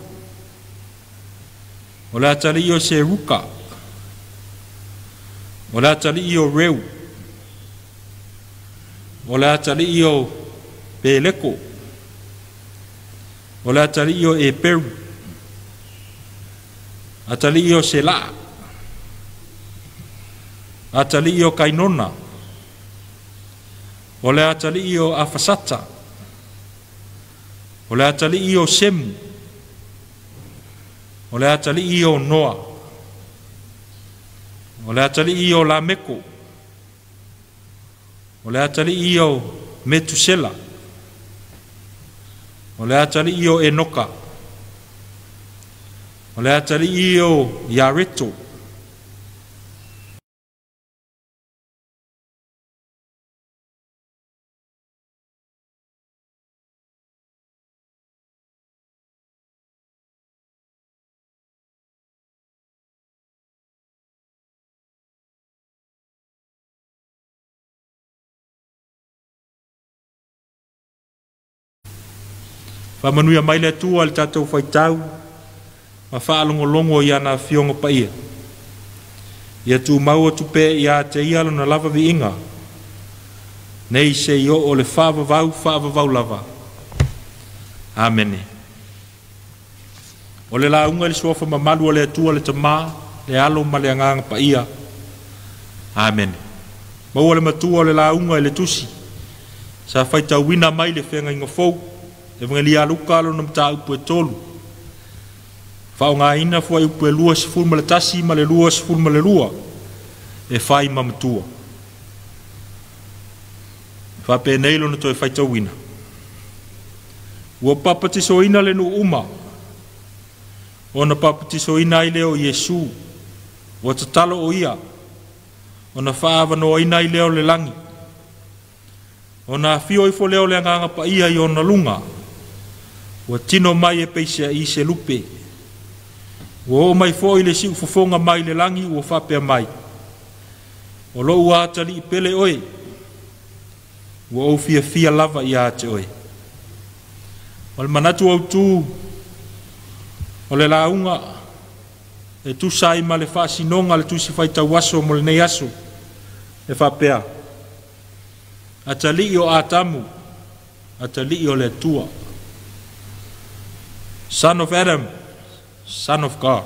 O le atalii ia o Seruka. O le atalii ia o Reu. O le atalii ia o Peleko. O le atalii ia o Eperu. Atalii ia o Selaa. Atalii ia o Kainona. O le atalii ia o Afasata. O le atalii ia o Semu. O le atalii ia o Noa. O le atalii ia o Lameko. O le atalii ia o Metusela. O le atalii ia o Enoka. O le atalii ia o Iareto. Faamanuia mai le Atua i le tatou faitau ma faalogologo i ana afioga paia. Ia tumau atu pea ia te ia lona lava viiga, nei se i oo le faavavau faavavau lava. Amene. O le lauga i le suafa mamalu o le Atua le Tamā, le Alo ma le Agaga Paia. Amene. Maua le matua o le lauga i le tusi sa faitauina mai le feagaiga fou, Evangelia Luka lona mataupu e 3. Faaaogaina fuaiupu e 21 ma le 22 e fai ma matua. Faapenei lona toe faitauina. Ua papatisoina le nuu uma, ona papatisoina ai lea o Iesu. Ua tatalo o ia, ona faaavanoaina ai lea o le lagi. Ona afio ifo lea o le Agaga Paia i ona luga. Ua tino mai e peisea i se lupe. Ua oo mai foi le siufofoga mai le lagi ua faapea mai. O lou atalii pele oe, Ua ou fiafia lava ia te oe. O le manatu autu o le lauga e tusa ai ma le faasinoga le tusi faitau aso mo lenei aso e faapea: atalii o Atamu, atalii o le Atua. Son of Adam, Son of God.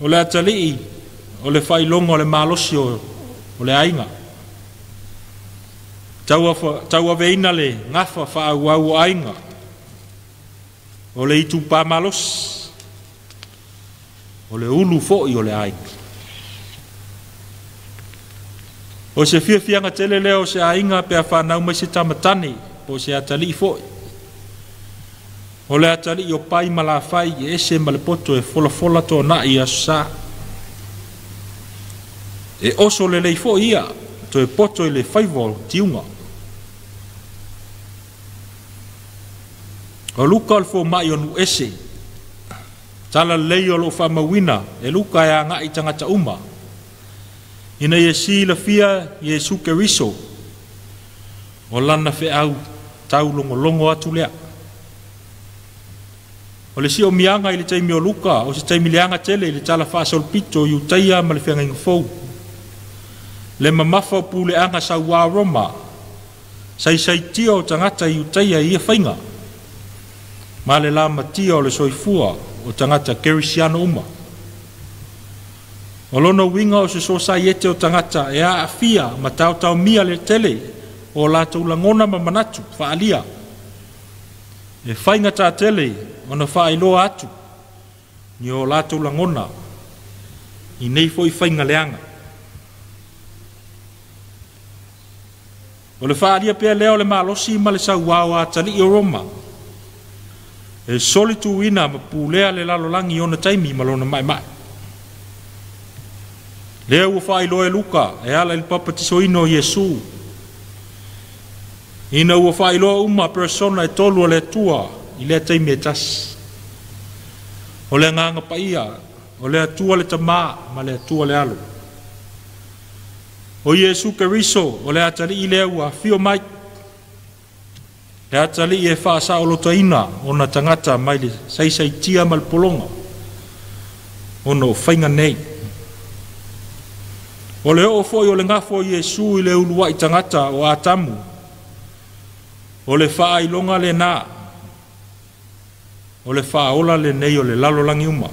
O le atalii o le faailoga o le malosi o le aiga. Tauaveina le gafa faaauau o aiga. O le itupa malosi. O le ulu foi o le aiga. O se fiafiaga tele lea o se aiga pe a whanau mai se tamatane po o se atalii foi. O le atalii o pai ma lafai e ese ma le poto e folafola tōnai i aso sa. E oso lelei foi ia, toe poto i le faiva o tiuga. O Luka o le fōmai o nu ese, tala lelei o loo whaamauina e Luka e anga i tangata uma. Ina ia silafia Iesu Keriso, o lana feau tau longolongo atu lea. O le sio mianga i le taimi o Luka, o se taimi leaga tele i le tala faasolopito i Utaia ma le feagaiga fou. Le mamafa o puleaga sauā Roma, saisaitia o tagata i Utaia i ia faiga, ma le lamatia o le soifua o tagata kerisiano uma. O lona uiga o se sosaiete o tagata e aafia ma taotaomia le tele o latou lagona ma manatu faaalia. E faigata tele ona faailoa atu ni o latou lagona i nei foi faiga leaga. O le faaalia pea lea o le malosi ma le sauā o atalii o Roma. E solituina ma pulea le lalolagi i ona taimi ma lona maemae. Lea ua faailoa e Luka e ala i le papatisoina o Iesu. Ina ua faailoa uma persona e tolu o le Atua i lea taimi e tasi. O le agaga paia, o le Atua le Tamā ma le Atua le Alo. O Iesu Keriso, o le atalii lea ua afio mai. Le atalii e faasaolotoina ona tagata mai le saisaitia ma le pologa ona o faiga nei. O le oo foi o le gafo o Iesu i le uluai tagata o Atamu, o le faailoga lena, o le faaola lenei o le lalolagi uma.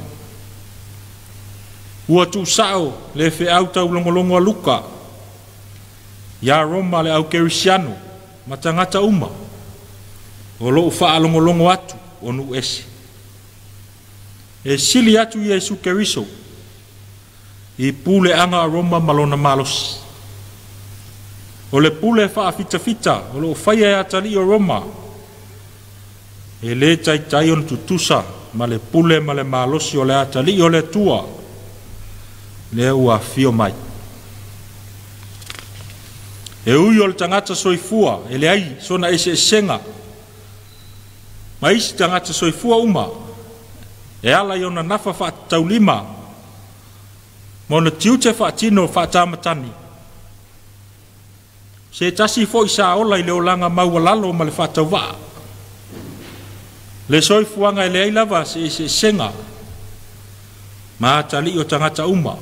Ua tuusao le feau taulogologo a Luka ia Roma le au kerisiano ma tagata uma o loo faalogologo atu o nuu ese. E sili atu Iesu Keriso i puleaga a Roma ma lona malosi. O le pule faafitafita o loo faia e atalii o Roma e lē taitai ona tutusa ma le pule ma le malosi o le atalii o le Atua lea ua afio mai. E ui o le tagata soifua e leai sona eseesega ma isi tagata soifua uma e ala i ona nafa faataulima ma ona tiute faatino faatamatani. Se tasi foi sa ola i le olaga maualalo ma le faatauvaa. Le soifuaga e leai lava se eseesega ma atalii o tagata uma.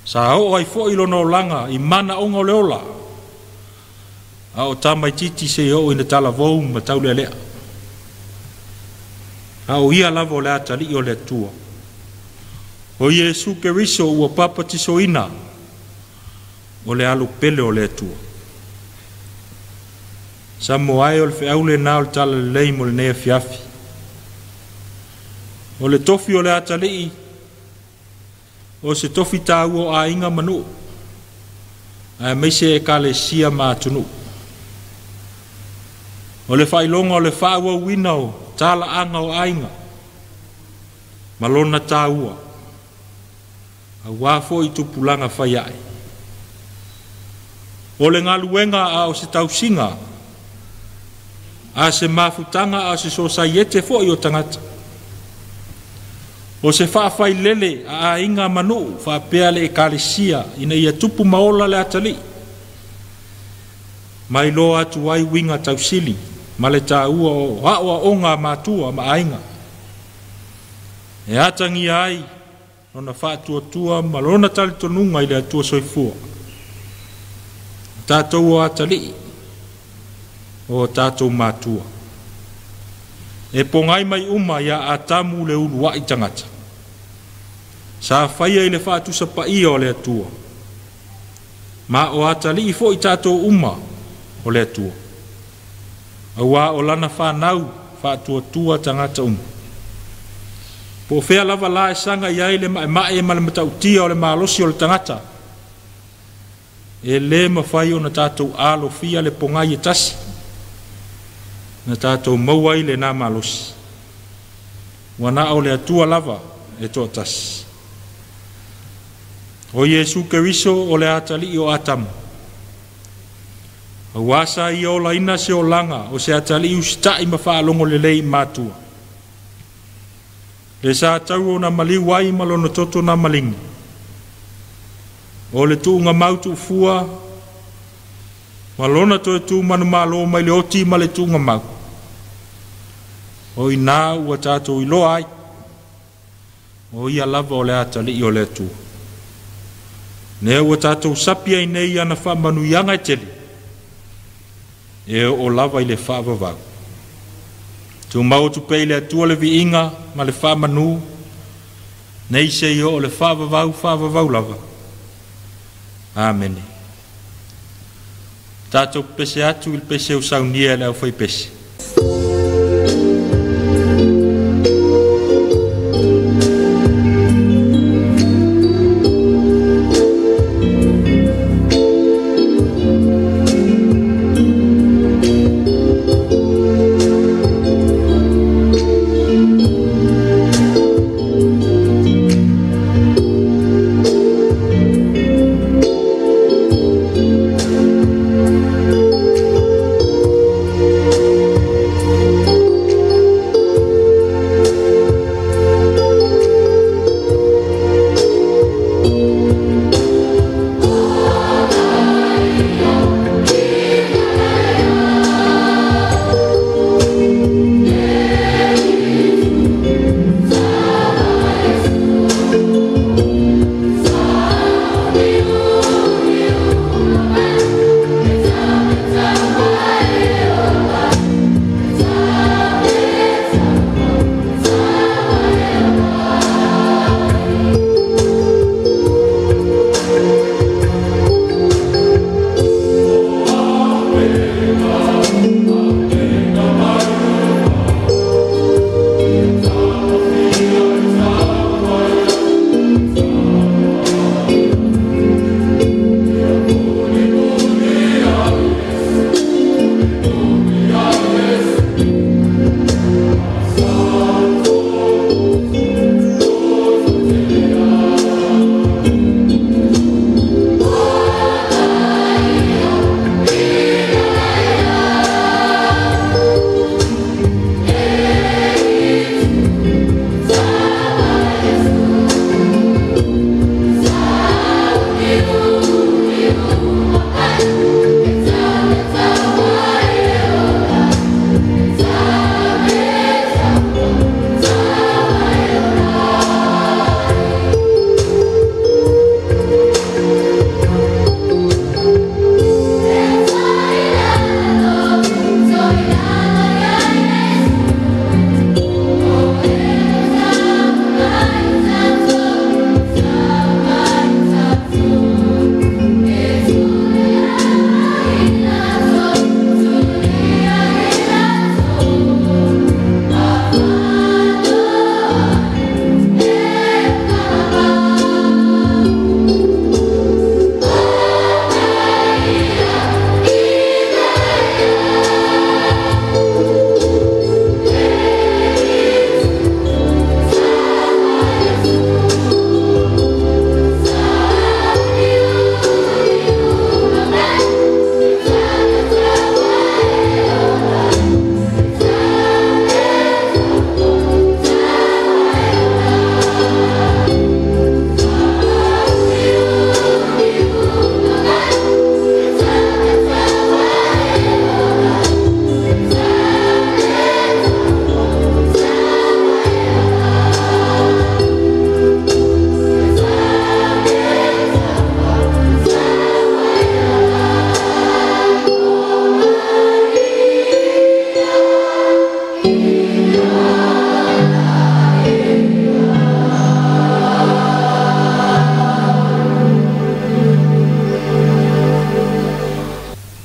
Sa oo ai foi lona olaga i manaoga o le ola, a o tamaititi se oo ina talavou ma taulealea. A o ia lava o le atalii o le Atua. O Iesu Keriso ua papatisoina o le alo pele o le Atua. Sa moae o le feau lenā o le tala lelei mo lenei afiafi. O le tofi o le atalii, o se tofi tāua o aiga ma nuu, aemaise ekalesia ma atunuu. O le faailoga o le faaauauina o talaaga o aiga ma lona tāua, auā foi tupulaga fai ae. O le galuega a o se tausiga, a se mafutaga a o se sosaiete foi o tagata. O se faafailele a aiga ma nuu faapea le ekalesia ina ia tupu ma ola le atalii. Ma iloa atu ai uiga tausili ma le tāua o aʻoaʻoga a matua ma aiga. E atagia ai lona faatuatua ma lona talitonuga i le Atua soifua. O tatou o atalii o tatou matua. E pogai mai uma ia Atamu le uluai tagata. Sa faia i le faatusapaia o le Atua. Ma o atalii foi tatou uma o le Atua. Auā o lana fanau faatuatua tagata uma. Po o fea lava la e saga i ai le maemae ma le matautia o le malosi o le tagata. E lē mafai ona tatou alofia le pogai e tasi. Na tatou maua ai lenā malosi. Ua na o le Atua lava e toatasi. O Iesu Keriso o le atalii o Atamu. Auā sa ia olaina se olaga o se atalii usitaʻi ma faalogo lelei i matua. Le sa tau ona maliu ai ma lona toto na maligi. O le tuugamau tuufua ma lona toe tu manumalo mai le oti ma le tuugamau. O inā ua tatou iloa ai. O ia lava o le atalii o le Atua. Lea ua tatou sapi ai nei ana faamanuiaga e tele. E oo lava i le faavavau. Tumau atu pea i le Atua le viiga ma le faamanu, nei seia oo le faavavau faavavau lava. Amene. Tatou pese atu i le pese ua saunia e le aufaipese.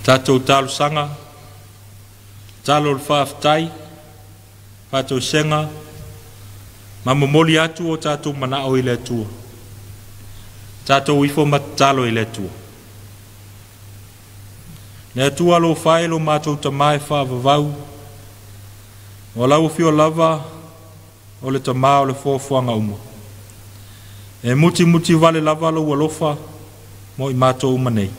Tatou talosaga, talo o le faafetai, faatoesega, ma momoli atu o tatou manao i le Atua. Tatou ifo ma tatalo i le Atua. Le Atua alofa e lo matou Tamā e faavavau, o lau afio lava o le Tamā o le foafoaga uma. E mutimuti vale lava lou alofa mo i matou uma nei.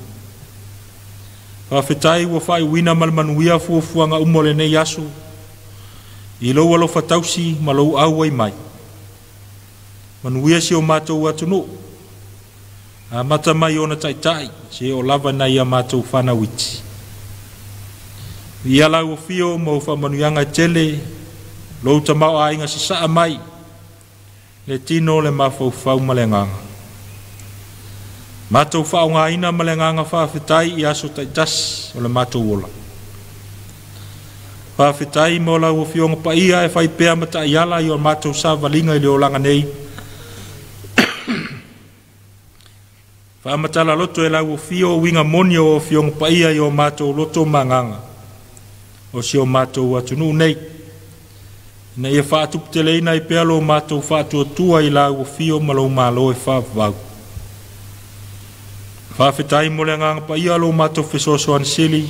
Faafetai ua faaiuina ma le manuia fuafuaga uma o lenei aso, i lou alofa tausi ma lou auai mai. Manuia si o matou atunuu, amata mai ona taitai, se o lava nai a matou fanauiti. Ia lau afio ma o faamanuiaga e tele, lou tamaoaiga sasaa mai, le tino le mafaufau ma le agaga. Matou faaaogaina ma le agaga faafetai i aso taitasi o le matou ola. Faafetai mo lau afioga paia e fai pea ma taiala i o matou savaliga i le olaga nei. Faamatala loto e lau afio uiga moni o afioga paia i o matou loto ma agaga o si o matou atunuu nei. Ina ia faatuputeleina ai pea lo matou faatuatua i lau afio ma lou malo e faavavau. Faafetai mo le agaga paia lo matou fesoasoani sili,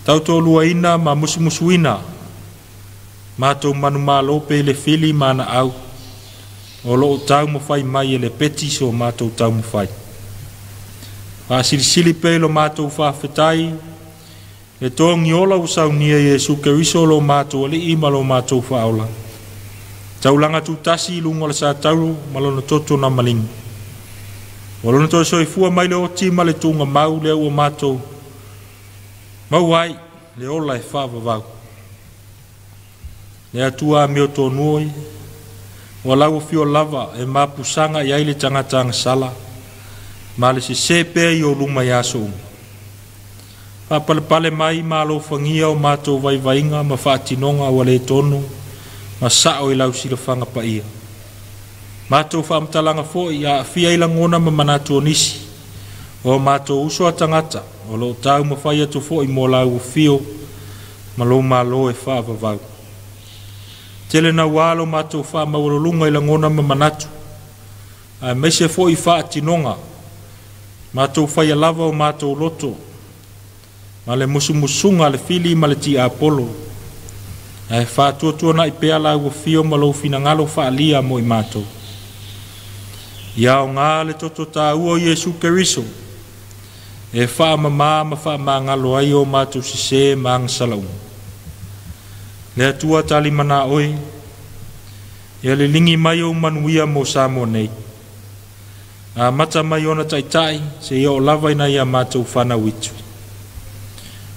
tautoaluaina ma musumusuina matou manumalo pe i le fili ma anaau o loo taumafai mai e le peti so matou taumafai. Faasilisili pe i lo matou faafetai le togi ola ua saunia Iesu Keriso lo matou alii ma lo matou faaola. Taulaga tutasi i luga o le satauro ma lona toto na maligi. Ua lona toe soifua mai le oti ma le tuga mau lea ua matou maua ai le ola e faavavau. Le Atua amiotonu ua lau afio lava e mapusaga i ai le tagata agasala ma le sesē pea i o luma i aso uma. Faapalepale mai ma alofagia o matou vaivaiga ma faatinoga ua le tonu ma sao i lau silafaga paia. Matou faamatalaga foi aafia i lagona ma manatu o nisi o matou uso a tagata o loo taumafai atu foi mo lau afio ma lou malo e faavavau. Tele nauā lo matou faamaualuluga i lagona ma manatu, aemaise foi faatinoga matou faia lava o matou loto ma le musumusuga a le fili ma le tiapolo, ae faatuatuanai pea lau afio ma lou finagalo faalia mo i matou. Ia aogā le toto taua o Iesu Keriso e faamamā ma faamagalo ai o matou sesē ma agasala uma. Le Atua talimana oe, ia liligi mai ou manuia mo Samoa nei. Amata mai ona taitai seia oo lava ina ia matou fanauitu.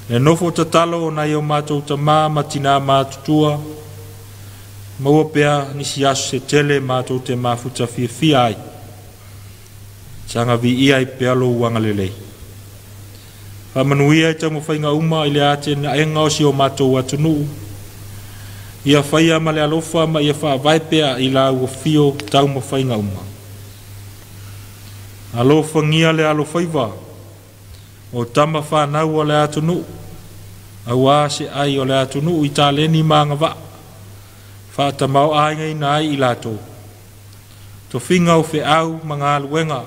Le nofo tatalo o nai o matou tamā ma tinā matutua, maua pea nisi aso se tele matou te mafuta fiafia ai. Saga viia ai pea lou agalelei. Faamanuia i taumafaiga uma i le atinaega o si o matou atunuu, ia faia ma le alofa ma ia faavae pea i lau afio taumafaiga uma. Alofagia le alofaiva o tama fanau o le atunuu, auā se ai o le atunuu i taleni ma agavaa, faatamaoaigaina ai i latou. Tofiga o feau ma galuega,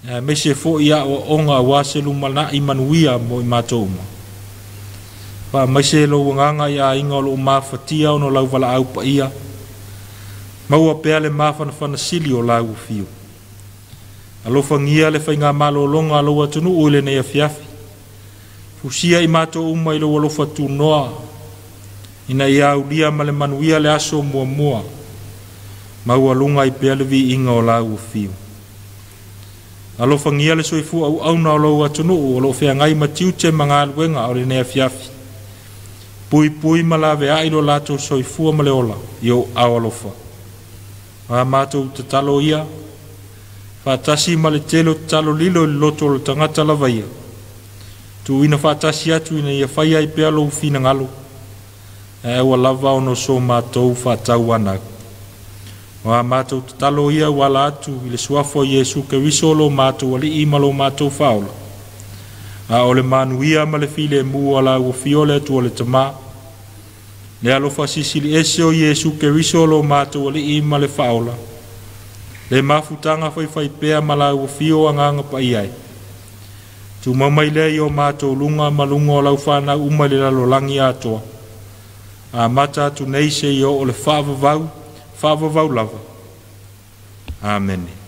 aemaise foi aoaoga auā se lumanai manuia mo i matou uma. Faamaise lou agaga i aiga o loo mafatia ona o lau valaau paia, maua pea le mafanafana sili o lau afio. Alofagia le faigamalologa a lou atunuu i lenei afiafi. Fusia i matou uma i lou alofa tunoa, ina ia aulia ma le manuia le aso muamua, maualuga ai pea le viiga o lau afio. Alofagia le soifua auauna o lou atunuu o loo feagai ma tiute ma galuega o lenei afiafi. Puipui ma laveai lo latou soifua ma le ola i ou ao alofa. A matou tatalo ia, faatasi ma le tele o tatalo lilo i le loto o le tagata lava ia. Tuuina faatasi atu ina ia faia ai pea lou finagalo, ae aua lava ona so matou faatauanau. O a matou tatalo ia ua ala atu i le suafa o Iesu Keriso lo matou alii ma lo matou faaola. A o le manuia ma le filemu o lau afio le Atua le Tamā, le alofa silisili ese o Iesu Keriso lo matou Alii ma le Faaola, le mafutaga faifaipea ma lau afio Agaga Paia e, tumau mai lea i o matou luga ma luga o lau fanau uma i le lalolagi atoa, amata atu nei seia oo le faavavau, faavavau lava. Amene.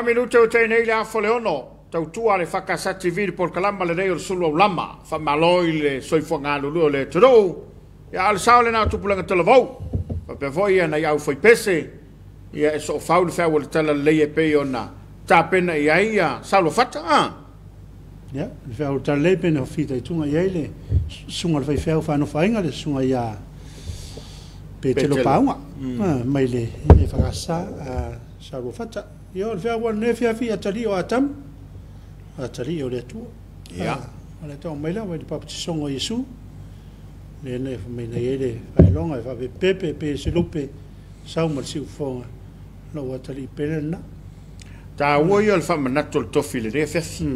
minute o tēnei le afo le ono, tautua le whakasa TV le polokalama le rei o le sulu au lama, whamalo i le soifuaga lulu o le atunuu, ia ale sao le na tupulaga talavou, faapea foi ia nai au faipese, ia e soofau le feau o le tala lelei e pei ona tapena i ai ia saulofata. Ia, le feau o le tala lelei pe na fitaituga i ai le susuga o le faifeau faanofoaiga le susuga ia Petelo Pauga mai le Fakasa Saulofata. Ia, o le feau ua lenei afiafi atalii o Atamu, atalii o le Atua. Ia. O le tau mai lava i le papatisoga o Iesu, le na e mai nei ai le faailoga e faapepepe pe se lupe sau ma le siufofoga lou atalii pele lena. Taua ia o le faamanatu o le tofi i lenei afiafi.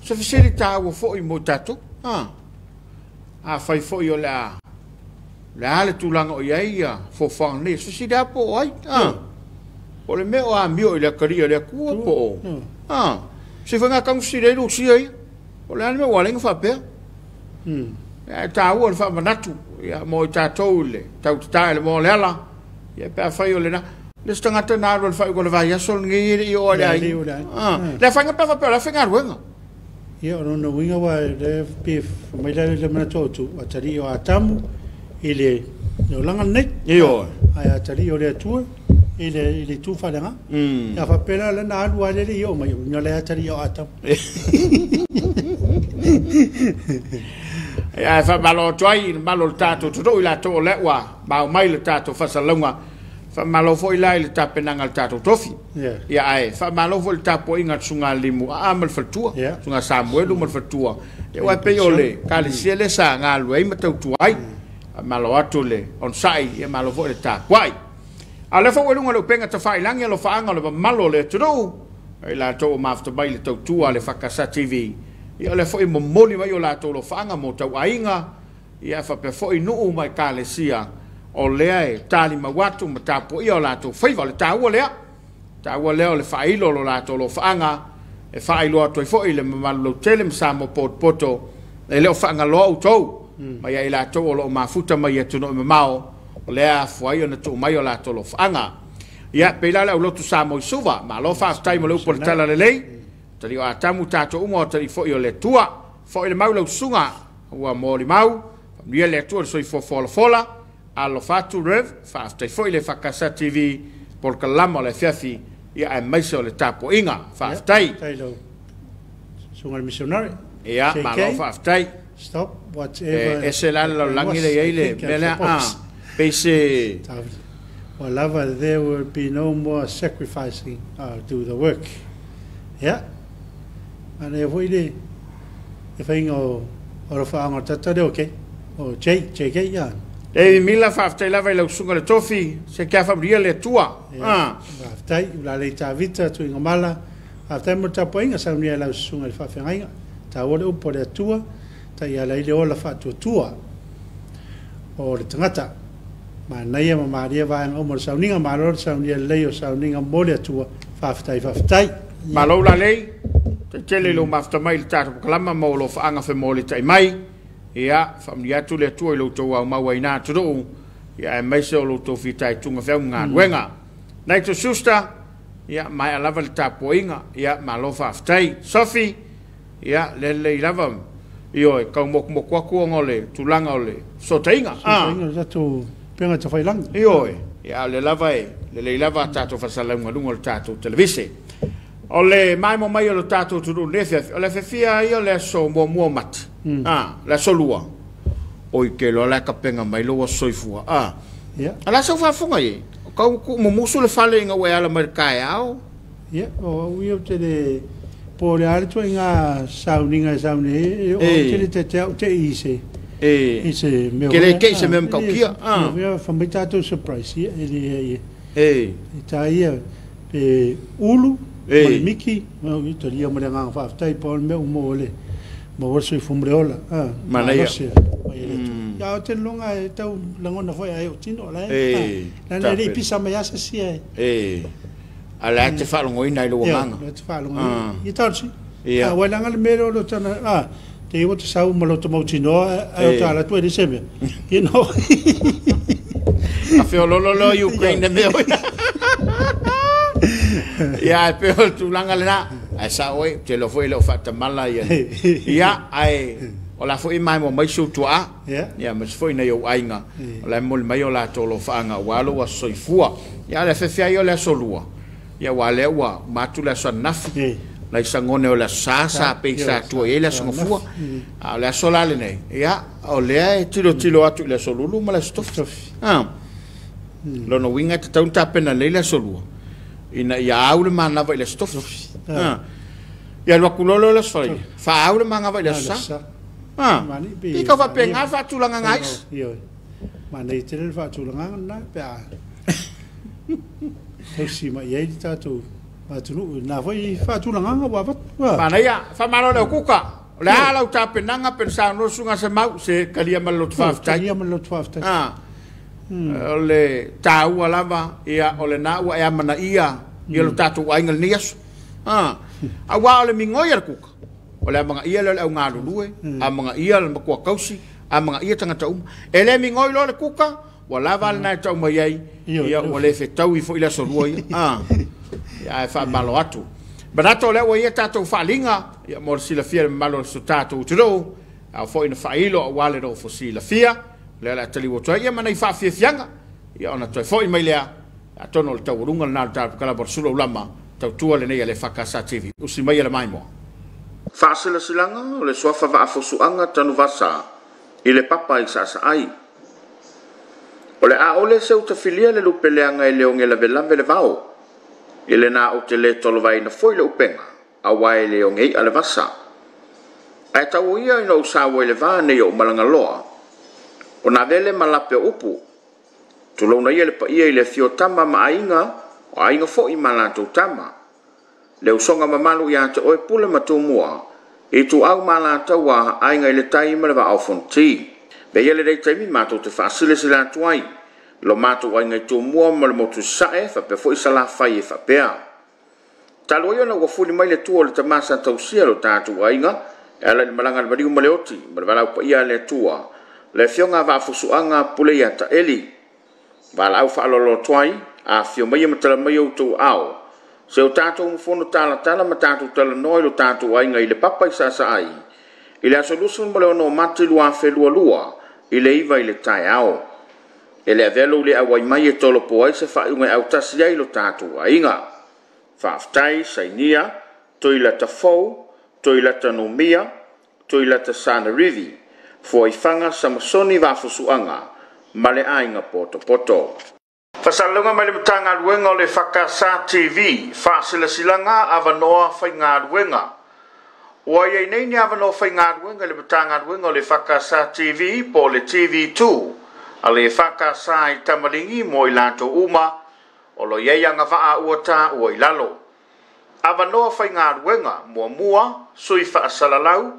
Se fesili taua foi mo tatou. Afai foi o le a le a le tulaga o i ai ia foafoaga nei, se fesili lava po o ai. Po o le mea o amio i le atalii o le Atua po o. Se faiga kamusili ai Lusia ia. O le a le mea ua ala ai ona faapea. Ae taua le faamanatu ia mo i tatou i le tautata i le moa o le ala. Ia pe afai o lena. Le isi tagata na alu i le faaiuga o le vaiaso lenei e le i oo lava i le aiga. Le afaina pe a faapea o le a faigaluega. Ia, o lona uiga ua le pe mai la le manatu autu, atalii o Atamu i le olaga lenei. Ioe. Ae atalii o le Atua i le itu faaleaga. Ia faapea la na alu lava le i oo mai, uiga le atalii o Atamu. Ia, e faamalo atu ai i le mamalu o le tatou atunuu i latou o lea ua mao mai le tatou faasalalauga. Faamalo foi la i le tapenaga o le tatou tofi. Ia, ae faamalo foi i le tapuaiga a le Susuga Limuaa ma le faletua, Susuga Samuelu ma le faletua. Ia, aua e pei o le ekalesia lea sa galulue ai ma tautua ai. Faamalo atu le onosai, ia malo foi le tapuai. A o lea foi ua i luga o le upega tafailagi alofaaga o le mamalu o le atunuu, i latou o mafuta mai i le tautua a le Fakasa TV. Ia, o lea foi e momoli mai o latou alofaaga mo tauaiga, ia faapea foi nuu ma ekalesia o lea e talimau atu ma tapuaia o latou faiva. O le taua lea, taua lea o le faailo o lo latou alofaaga, e faailoa atu ai foi i le mamalu lautele ma Samoa potopoto, e le o faagaloa outou, mai ai latou o lo o mafuta mai atunuu mamao, o lea afua ai ona tuu mai o latou alofaaga. Ia, pei la le aulotu Samoa i Suva, malo faafetai mo le upu o le tala lelei, tali o Atamu tatou uma o tali foi o le Atua. Foi le mau lau susuga, ua molimau, faamanuia le Atua le soifua folafola, alofa atu Rev, faafetai foi le Fakasa TV, polokalama o le afiafi, ia aemaise o le tapuaiga. Faafetai. Faafetai lau susuga le missionary. Ia, malo faafetai. Stop whatever. E ese la le lalolagi le i ai le mea lea, pei se Ua lava, there will be no more sacrificing, I'll do the work. Ia, manaia foi le faiga o alofaaga o le tata lea o K, o J, JK, ia. David Mila, faafetai lava i lau susuga le tofi, se kia faamanuia le Atua. Faafetai, Ulalei Tavita, Tuigamala, faafetai mo le tapuaiga saunia e lau susuga i le faafeagaiga. Taua le upu a le Atua, taiala ai le ola faatuatua o le tagata. Manaia ma malie vaega uma o le sauniga, malo le saunia lelei o sauniga mo le Atua. Faafetai, faafetai. Malo Ulalei, tetele i lou mafuta mai i le tatou polokalama ma o alofaaga femolitai mai. Ia, faamanuia atu le Atua i lo outou aumau ai na atunuu, ia aemaise o lo outou fitaituga feau ma galuega. Nigel Schuster, ia maea lava le tapuaiga, ia malo faafetai. Sophie, ia lelei lava, ioe, tau motumotu atu ona o le tulaga o le fesootaiga. Fesootaiga o le tatou upega tafailagi. Ioe, ia o lea lava e lelei lava tatou faasalalauga i luga o le tatou televise. O le maemo mai o le tatou atunuu i lenei afiafi, o le afiafia ia o le aso muamua o Mati, le aso lua, oi te iloa la e tapena mai lou aso soifua. A la sau faafofoga i ai, o tau tuumumusu le fale ina ua e ala mai i le taeao. Ia, o au ia ou te le po o le a le ituaiga sauniga e sauni ai, o au te le tete au te i se i se mea Ke le te i se mea matautia. Ia, fai mai tatou surprise, ia, e le e ta ia pe ulu ma le miki, i talia ma le agaga faafetai pa o le mea ua maua le maua le soifua ma le ola. Manaia. Malosi mai e le Atua. Ia, o te lologa e tau lagona foi ai o tino la e la e le i pisa mai asa sia e. A la te faalogoina i lou agaga. Ia, te faalogoina. Ia talosi. A ua laga le mea lea o lo tana, te iwa te sau ma lo te mautinoa, ai o ta alatu e le se mea. You know. A feololo loa Ukraine le mea. Ia, ae pei o le tulaga lena. Ae sao oe, ou te iloa foi e le o faatamala ia. Ia, ae o la foi e maimoa mai si ou tuaa. Ia, aemaise foi nai ou aiga. O la e momoli mai o latou alofaaga aua lou aso soifua. Ia, a o le afeafe lava ia o le aso Lua, ia aua o lea ua uma atu le aso ananafi, nai sagone o le aso Sa, sa pei sa tua i ai le aso Gafua. A o le aso la lenei, ia, o lea e tilotilo atu i le aso Lulu ma le aso Tofi. Lona uiga e tatau ona tapena lelei le aso Lua ina ia au le manava i le aso Tofi. Ia alu atu loa lea o le aso Faraile, faaau le manava i le aso Sa. Pei tau faapena le faatulagaga a isi. Ioe. Manaia tele le faatulagaga lena pe a tausi mai i ai le tatou atunuu i lena foi faatulagaga ua avatu. Manaia. Faamalo i le Aukuka. O le a lau tapenaga pe na saunoa le Susuga Semau, se talia ma le loto faafetai. Talia ma le loto faafetai. O le taua lava, ia, o lena ua e amanaia ia lo tatou aiga i lenei aso. Aua o le migoi a le kuka, o le amanaia lea o le augalulue, amanaia le matua tausi, amanaia tagata uma. E le migoi loa le kuka, ua lava lena e tau mai ai, ia ua le fetaui foi le aso lua ia. Ia, ae faamalo atu. Manatu o lea ua i ai a tatou faaaliga, ia mo le silafia e le mamalu o so tatou atunuu, ao foi na faailo aua le nofo silafia. Lea o le a taliu atu ai ia ma nai faafiafiaga, ia ona toe foi mai lea, atonu o le taualuga lena o le Tala o le Sulu Aulama, tautua lenei a le EFKS TV. Usi maia le maimoa. Faasilasilaga o le Suafa Vaafusuaga Tanuvasa i le Papa i Saasaai. O le a ole se uta filia le lupe leaga e le oge lavelave le vao. I lena ou te le tolovaina foi le upega, aua e le oge i'a le vasa. Ae tau ia ina ou saua i le va nei o Malagaloa, o Navele ma lape o upu. Tulouna ia le paia i le afio o tama ma aiga, o aiga foi ma latou tama. Le usoga mamalu ia te oe Pule ma Tumua, Ituau ma Alataua, Aiga i le Tai ma le Vaa o Fonoti. Avea ia lenei taimi matou te faasilasila atu ai lo matou aiga i Tumua ma le motu i Sasae faapea foi Salafai e faapea. Talu ai ona ua fuli mai le tua o le tama sa tausia lo tatou aiga e ala i le malaga a le maliu ma le oti ma le valaau paia a le Atua, le Afioga a Vaafusuaga Puleiata Eli. Valaau faaaloalo atu ai, afifio maia ma tala mai outou aao, se o tatou fono talatala ma tatou talanoa i lo tatou aiga i le papa i Saasaai, i le aso 26 o Mati 2022 i le 9 i le taeao. E le avea lou le auai mai e tolopo ai se faaiuga e autasi ai lo tatou aiga. Faafetai, sainia, Toilata Fou, Toilata Numia, Toilata Sanarivi, Fuaifaga Samasoni Vaafusuaga ma le Aiga Potopoto. Faasalasalauga mai le Matagaluega o le EFKS TV, Faasilasilaga Avanoa Faigaluega. Ua i ai nei ni avanoa faigaluega i le Matagaluega o le EFKS TV po o le TV2 a le EFKS i Tamaligi mo i latou uma o lo o i ai agavaa ua taua i lalo. Avanoa faigaluega, muamua, sui faasalalau,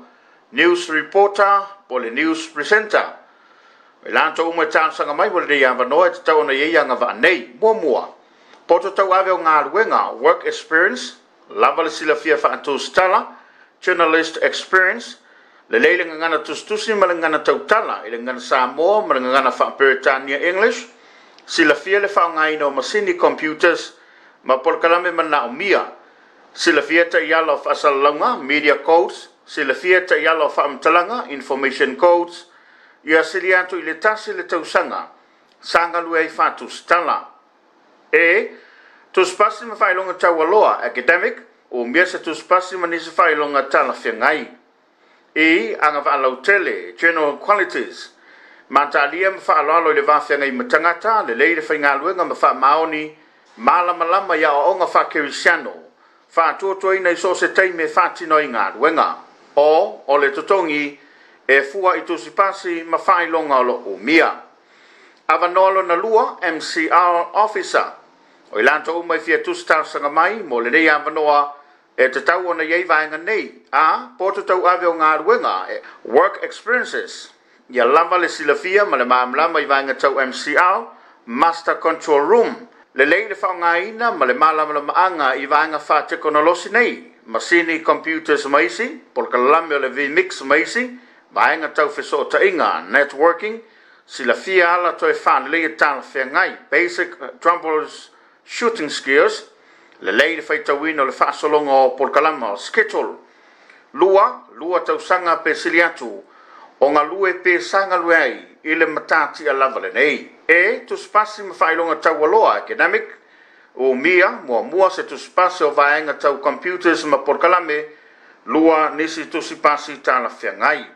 news reporter po o le news presenter. O i latou uma e talosaga mai mo lenei avanoa e tatau ona i ai agavaa nei. Muamua, poto tauave o galuega, work experience, lava le silafia faatusitala, journalist experience, lelei le gagana tusitusi ma le gagana tautala i le gagana Samoa ma le gagana faa-Peretania English, silafia le faaaogaina o masini computers ma polokalame manaomia, silafia taiala o faasalalauga, media codes, silafia taiala o faamatalaga, information codes, ia sili atu i le tasi le tausaga sa galue ai faatusitala. E. Tusipasi ma faailoga taualoa, academic, umia se tusipasi ma nisi faailoga talafeagai. I. Agavaa lautele, general qualities, matalia ma faaaloalo i le va feagai ma tagata, lelei le faigaluega ma faamaoni, malamalama i aoaoga faakerisiano, faatuatuaina i so o se taimi e faatino ai galuega. O. O le totogi e fua i tusipasi ma faailoga o lo o umia. Avanoa lona lua, MCR Officer. O i latou uma e fia tusi talosaga mai mo lenei avanoa e tatau ona i ai vaega nei, a. Poto tauave o galuega, work experiences, ia lava le silafia ma le malamalama i vaega tau MCR, Master Control Room, lelei le faaaogaina ma le malamalamaaga i vaega faatekonolosi nei, masini, computers ma isi, polokalame o le vMix ma isi, vaega tau fesootaiga, networking, silafia ala toe faaleleia talafeagai, basic troubleshooting skills, Lelei le faitauina o le faasologa o polokalama o schedule. 2, 2 tausaga pe sili atu o galue pe sa galue ai i le matatia lava lenei. E, tusipasi ma faailoga taualoa academic, umia muamua se tusipasi o vaega tau computers ma polokalame, 2 nisi tusipasi talafeagai.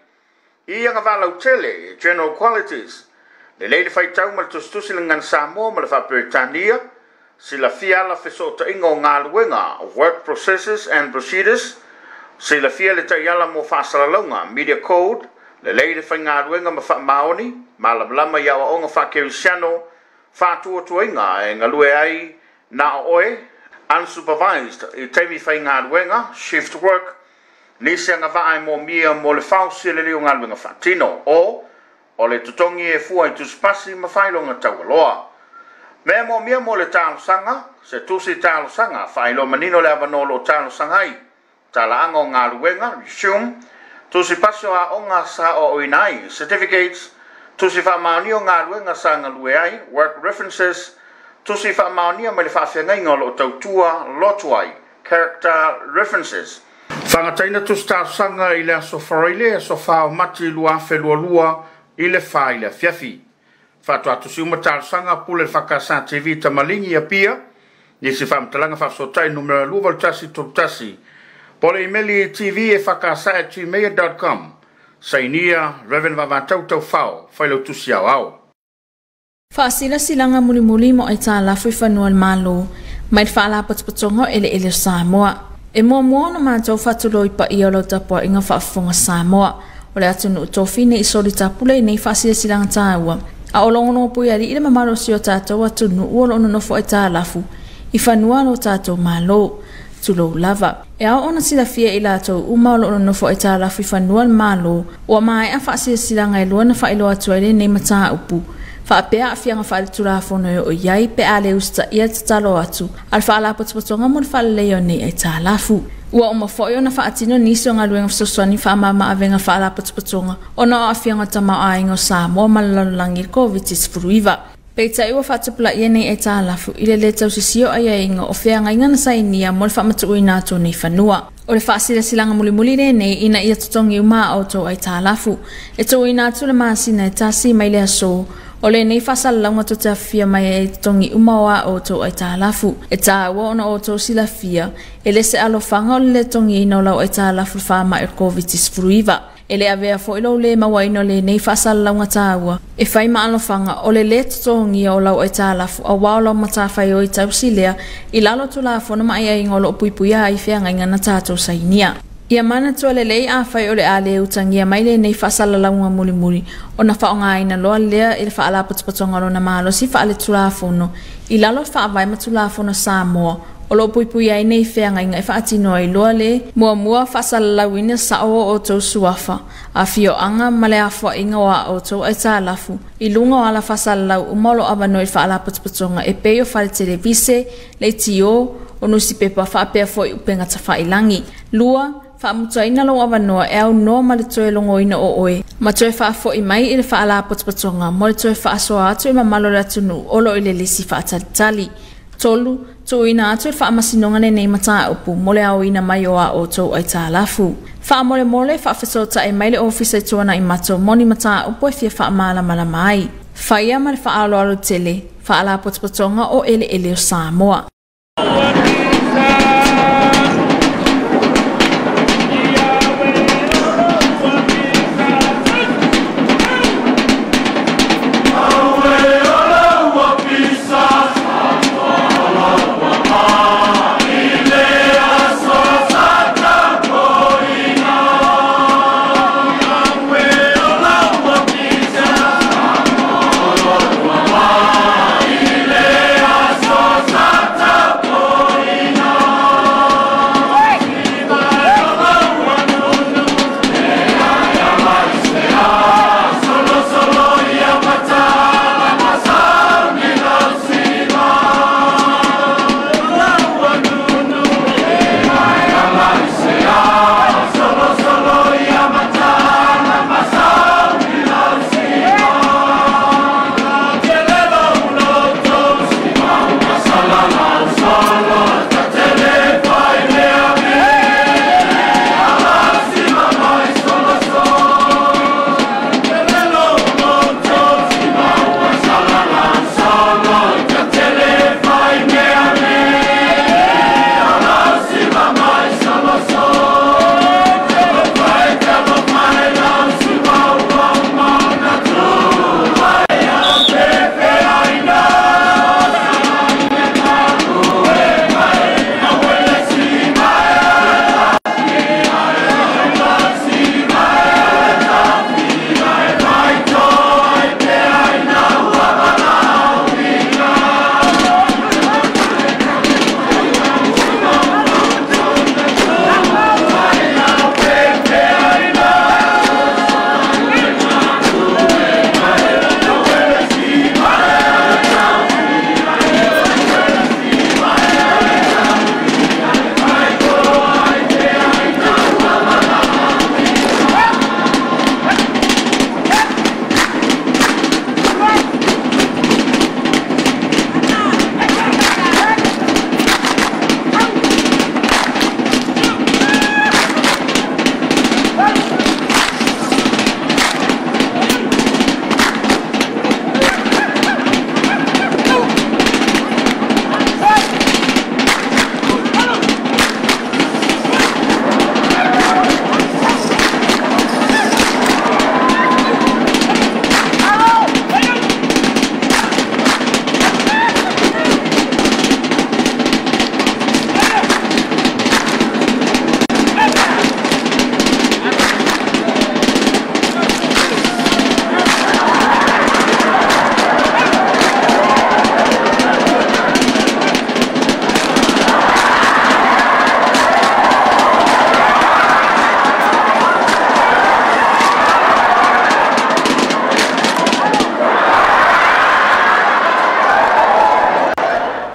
I agavaa lautele, general qualities, lelei le faitau ma le tusitusi le gagana Samoa ma le faaperetania, silafia ala fesootaiga o galuega, work processes and procedures, silafia le taiala mo faasalalauga, media code, lelei le faigaluega ma faamaoni, malamalama i aoaoga faakerisiano, faatuatuaina e galue ai na o oe, unsupervised i taimi faigaluega, shift work, nisi agavaa e moomia mo le fausia lelei o galuega faatino, o le totogi e fua i tusipasi ma faailoga taualoa. Mea moomia mo le talosaga, se tusi talosaga, faailoa manino le avanoa o loo talosaga ai, talaaga o galuega, resume, tusipasi o aoga sa aoaoina ai, certificates, tusi faamaonia o galuega sa galue ai, work references, tusi faamaonia mai le faafeagaiga o loo tautua lotu ai, character references. Faagataina tusi talosaga i le aso Faraile, aso 4 o Mati 2022 i le 4 i le afiafi. Faatoa tusi uma talosaga pule le Fakasa TV Tamaligi Apia, nisi faamatalaga faafesootai numera 28131, po le imeli tv e fakasa@gmail.com. Sainia Reverend Vavatau Taufao, Failautusi Aoao. Faasilasilaga mulimuli mo aitalafu i fanua le Malo mai le faalapotopotoga o eleele o Samoa. E muamua ona matou faatulou i paia o lau tapuaiga faafofoga Samoa. O le atunuu tofi nei soli tapule i nei faasilasilaga taua. A o logologo pui alii le mamalu o si o tatou atunuu o loo nonofo aitalafu i fanua lo tatou Malo. Tulou lava. E ao ona silafia i latou uma o loo nonofo aitalafu i fanua le Malo, ua maea faasilasilaga e lua na faailoa atu ai lenei mataupu. Faapea aafiaga faaletulafono e oo i ai pe a le usitaia le tatalo atu a le faalapotopotoga mo le faaleleia o nei aitalafu. Ua uma foi ona faatino nisi o galuega fesoasoani faamama-avega faalapotopotoga ona o aafiaga o tamaoaiga o Samoa ma le lalolagi i le Koviti-19. Peitai ua faatupulaia nei aitalafu i le lē tausisia o aiaiga o feagaiga na sainia mo le faamatuuina atu o nei fanua. O le faasilasilaga mulimuli lenei ina ia totogi uma a outou aitalafu. E tuuina atu le masina e 1 mai le aso o lenei faasalalauga tou te afifia mai ai totogi uma o a outou aitalafu. E taua ona outou silafia e le se alofaga o le lē totogiina o lau aitalafu le faama'i o le Koviti-19. E le avea foi lou lē mauaina o lenei faasalalauga taua e fai ma alofaga o le lē totogia o lau aitalafu auā o lau matafaioi tausi lea i lalo o tulafono ma aiaiga o loo puipuia ai feagaiga na tatou sainia. Ia manatua lelei afai o le a lē utagia mai lenei faasalalauga mulimuli ona faaaogaina loa lea i le faalapotopotoga o lona malosi faaletulafono i lalo o le faavae ma tulafono Samoa o loo puipuia ai nei feagaiga e faatino ai loa le muamua faasalalauina sao o outou suafa, afioaga ma le afoaiga o a outou aitalafu i luga o ala faasalalau uma o loo avanoa i le faalapotopotoga e pei o fale televise, leitio, o nusipepa faapea foi upega tafailagi. 2, faamutaina lou avanoa e aunoa ma le toe logoina o oe ma toe faafoi mai i le faalapotopotoga mo le toe faasoa atu i mamalu o le atunuu o loo i le lisi faatalitali. 3, tuuina atu le faamasinoga lenei mataupu mo le aoina mai o a outou aitalafu. Faamolemole faafesootai mai le ofisa i tuanai mato mo ni mataupu e fia faamalamalama ai. Faia ma le faaaloalo tele, Faalapotopotoga o Eleele o Samoa.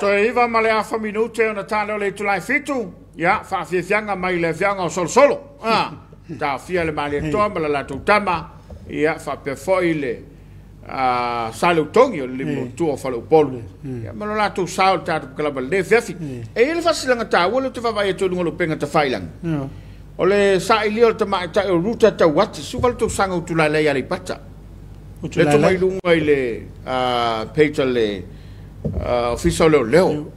Toe 9 ma le afa minute ona tā lea o le itula e 7, ia, faafiafiaga mai le afioaga o Solosolo. Taofia le Malietoa ma le latou tama, ia, faapea foi le Saleutogi o le lima o Faleupolu. Ia, ma lo latou sao i le tatou polokalame i lenei afiafi. E i ai le faasiliga taua lea ou te vaavaai atu i luga o le upega tafailagi. O le sailia o le tamaitai o Ruta Tauati, 18 tausaga o Utulaelae i Aleipata. Le tuu mai luga i le page a le Ofisa o Leoleo.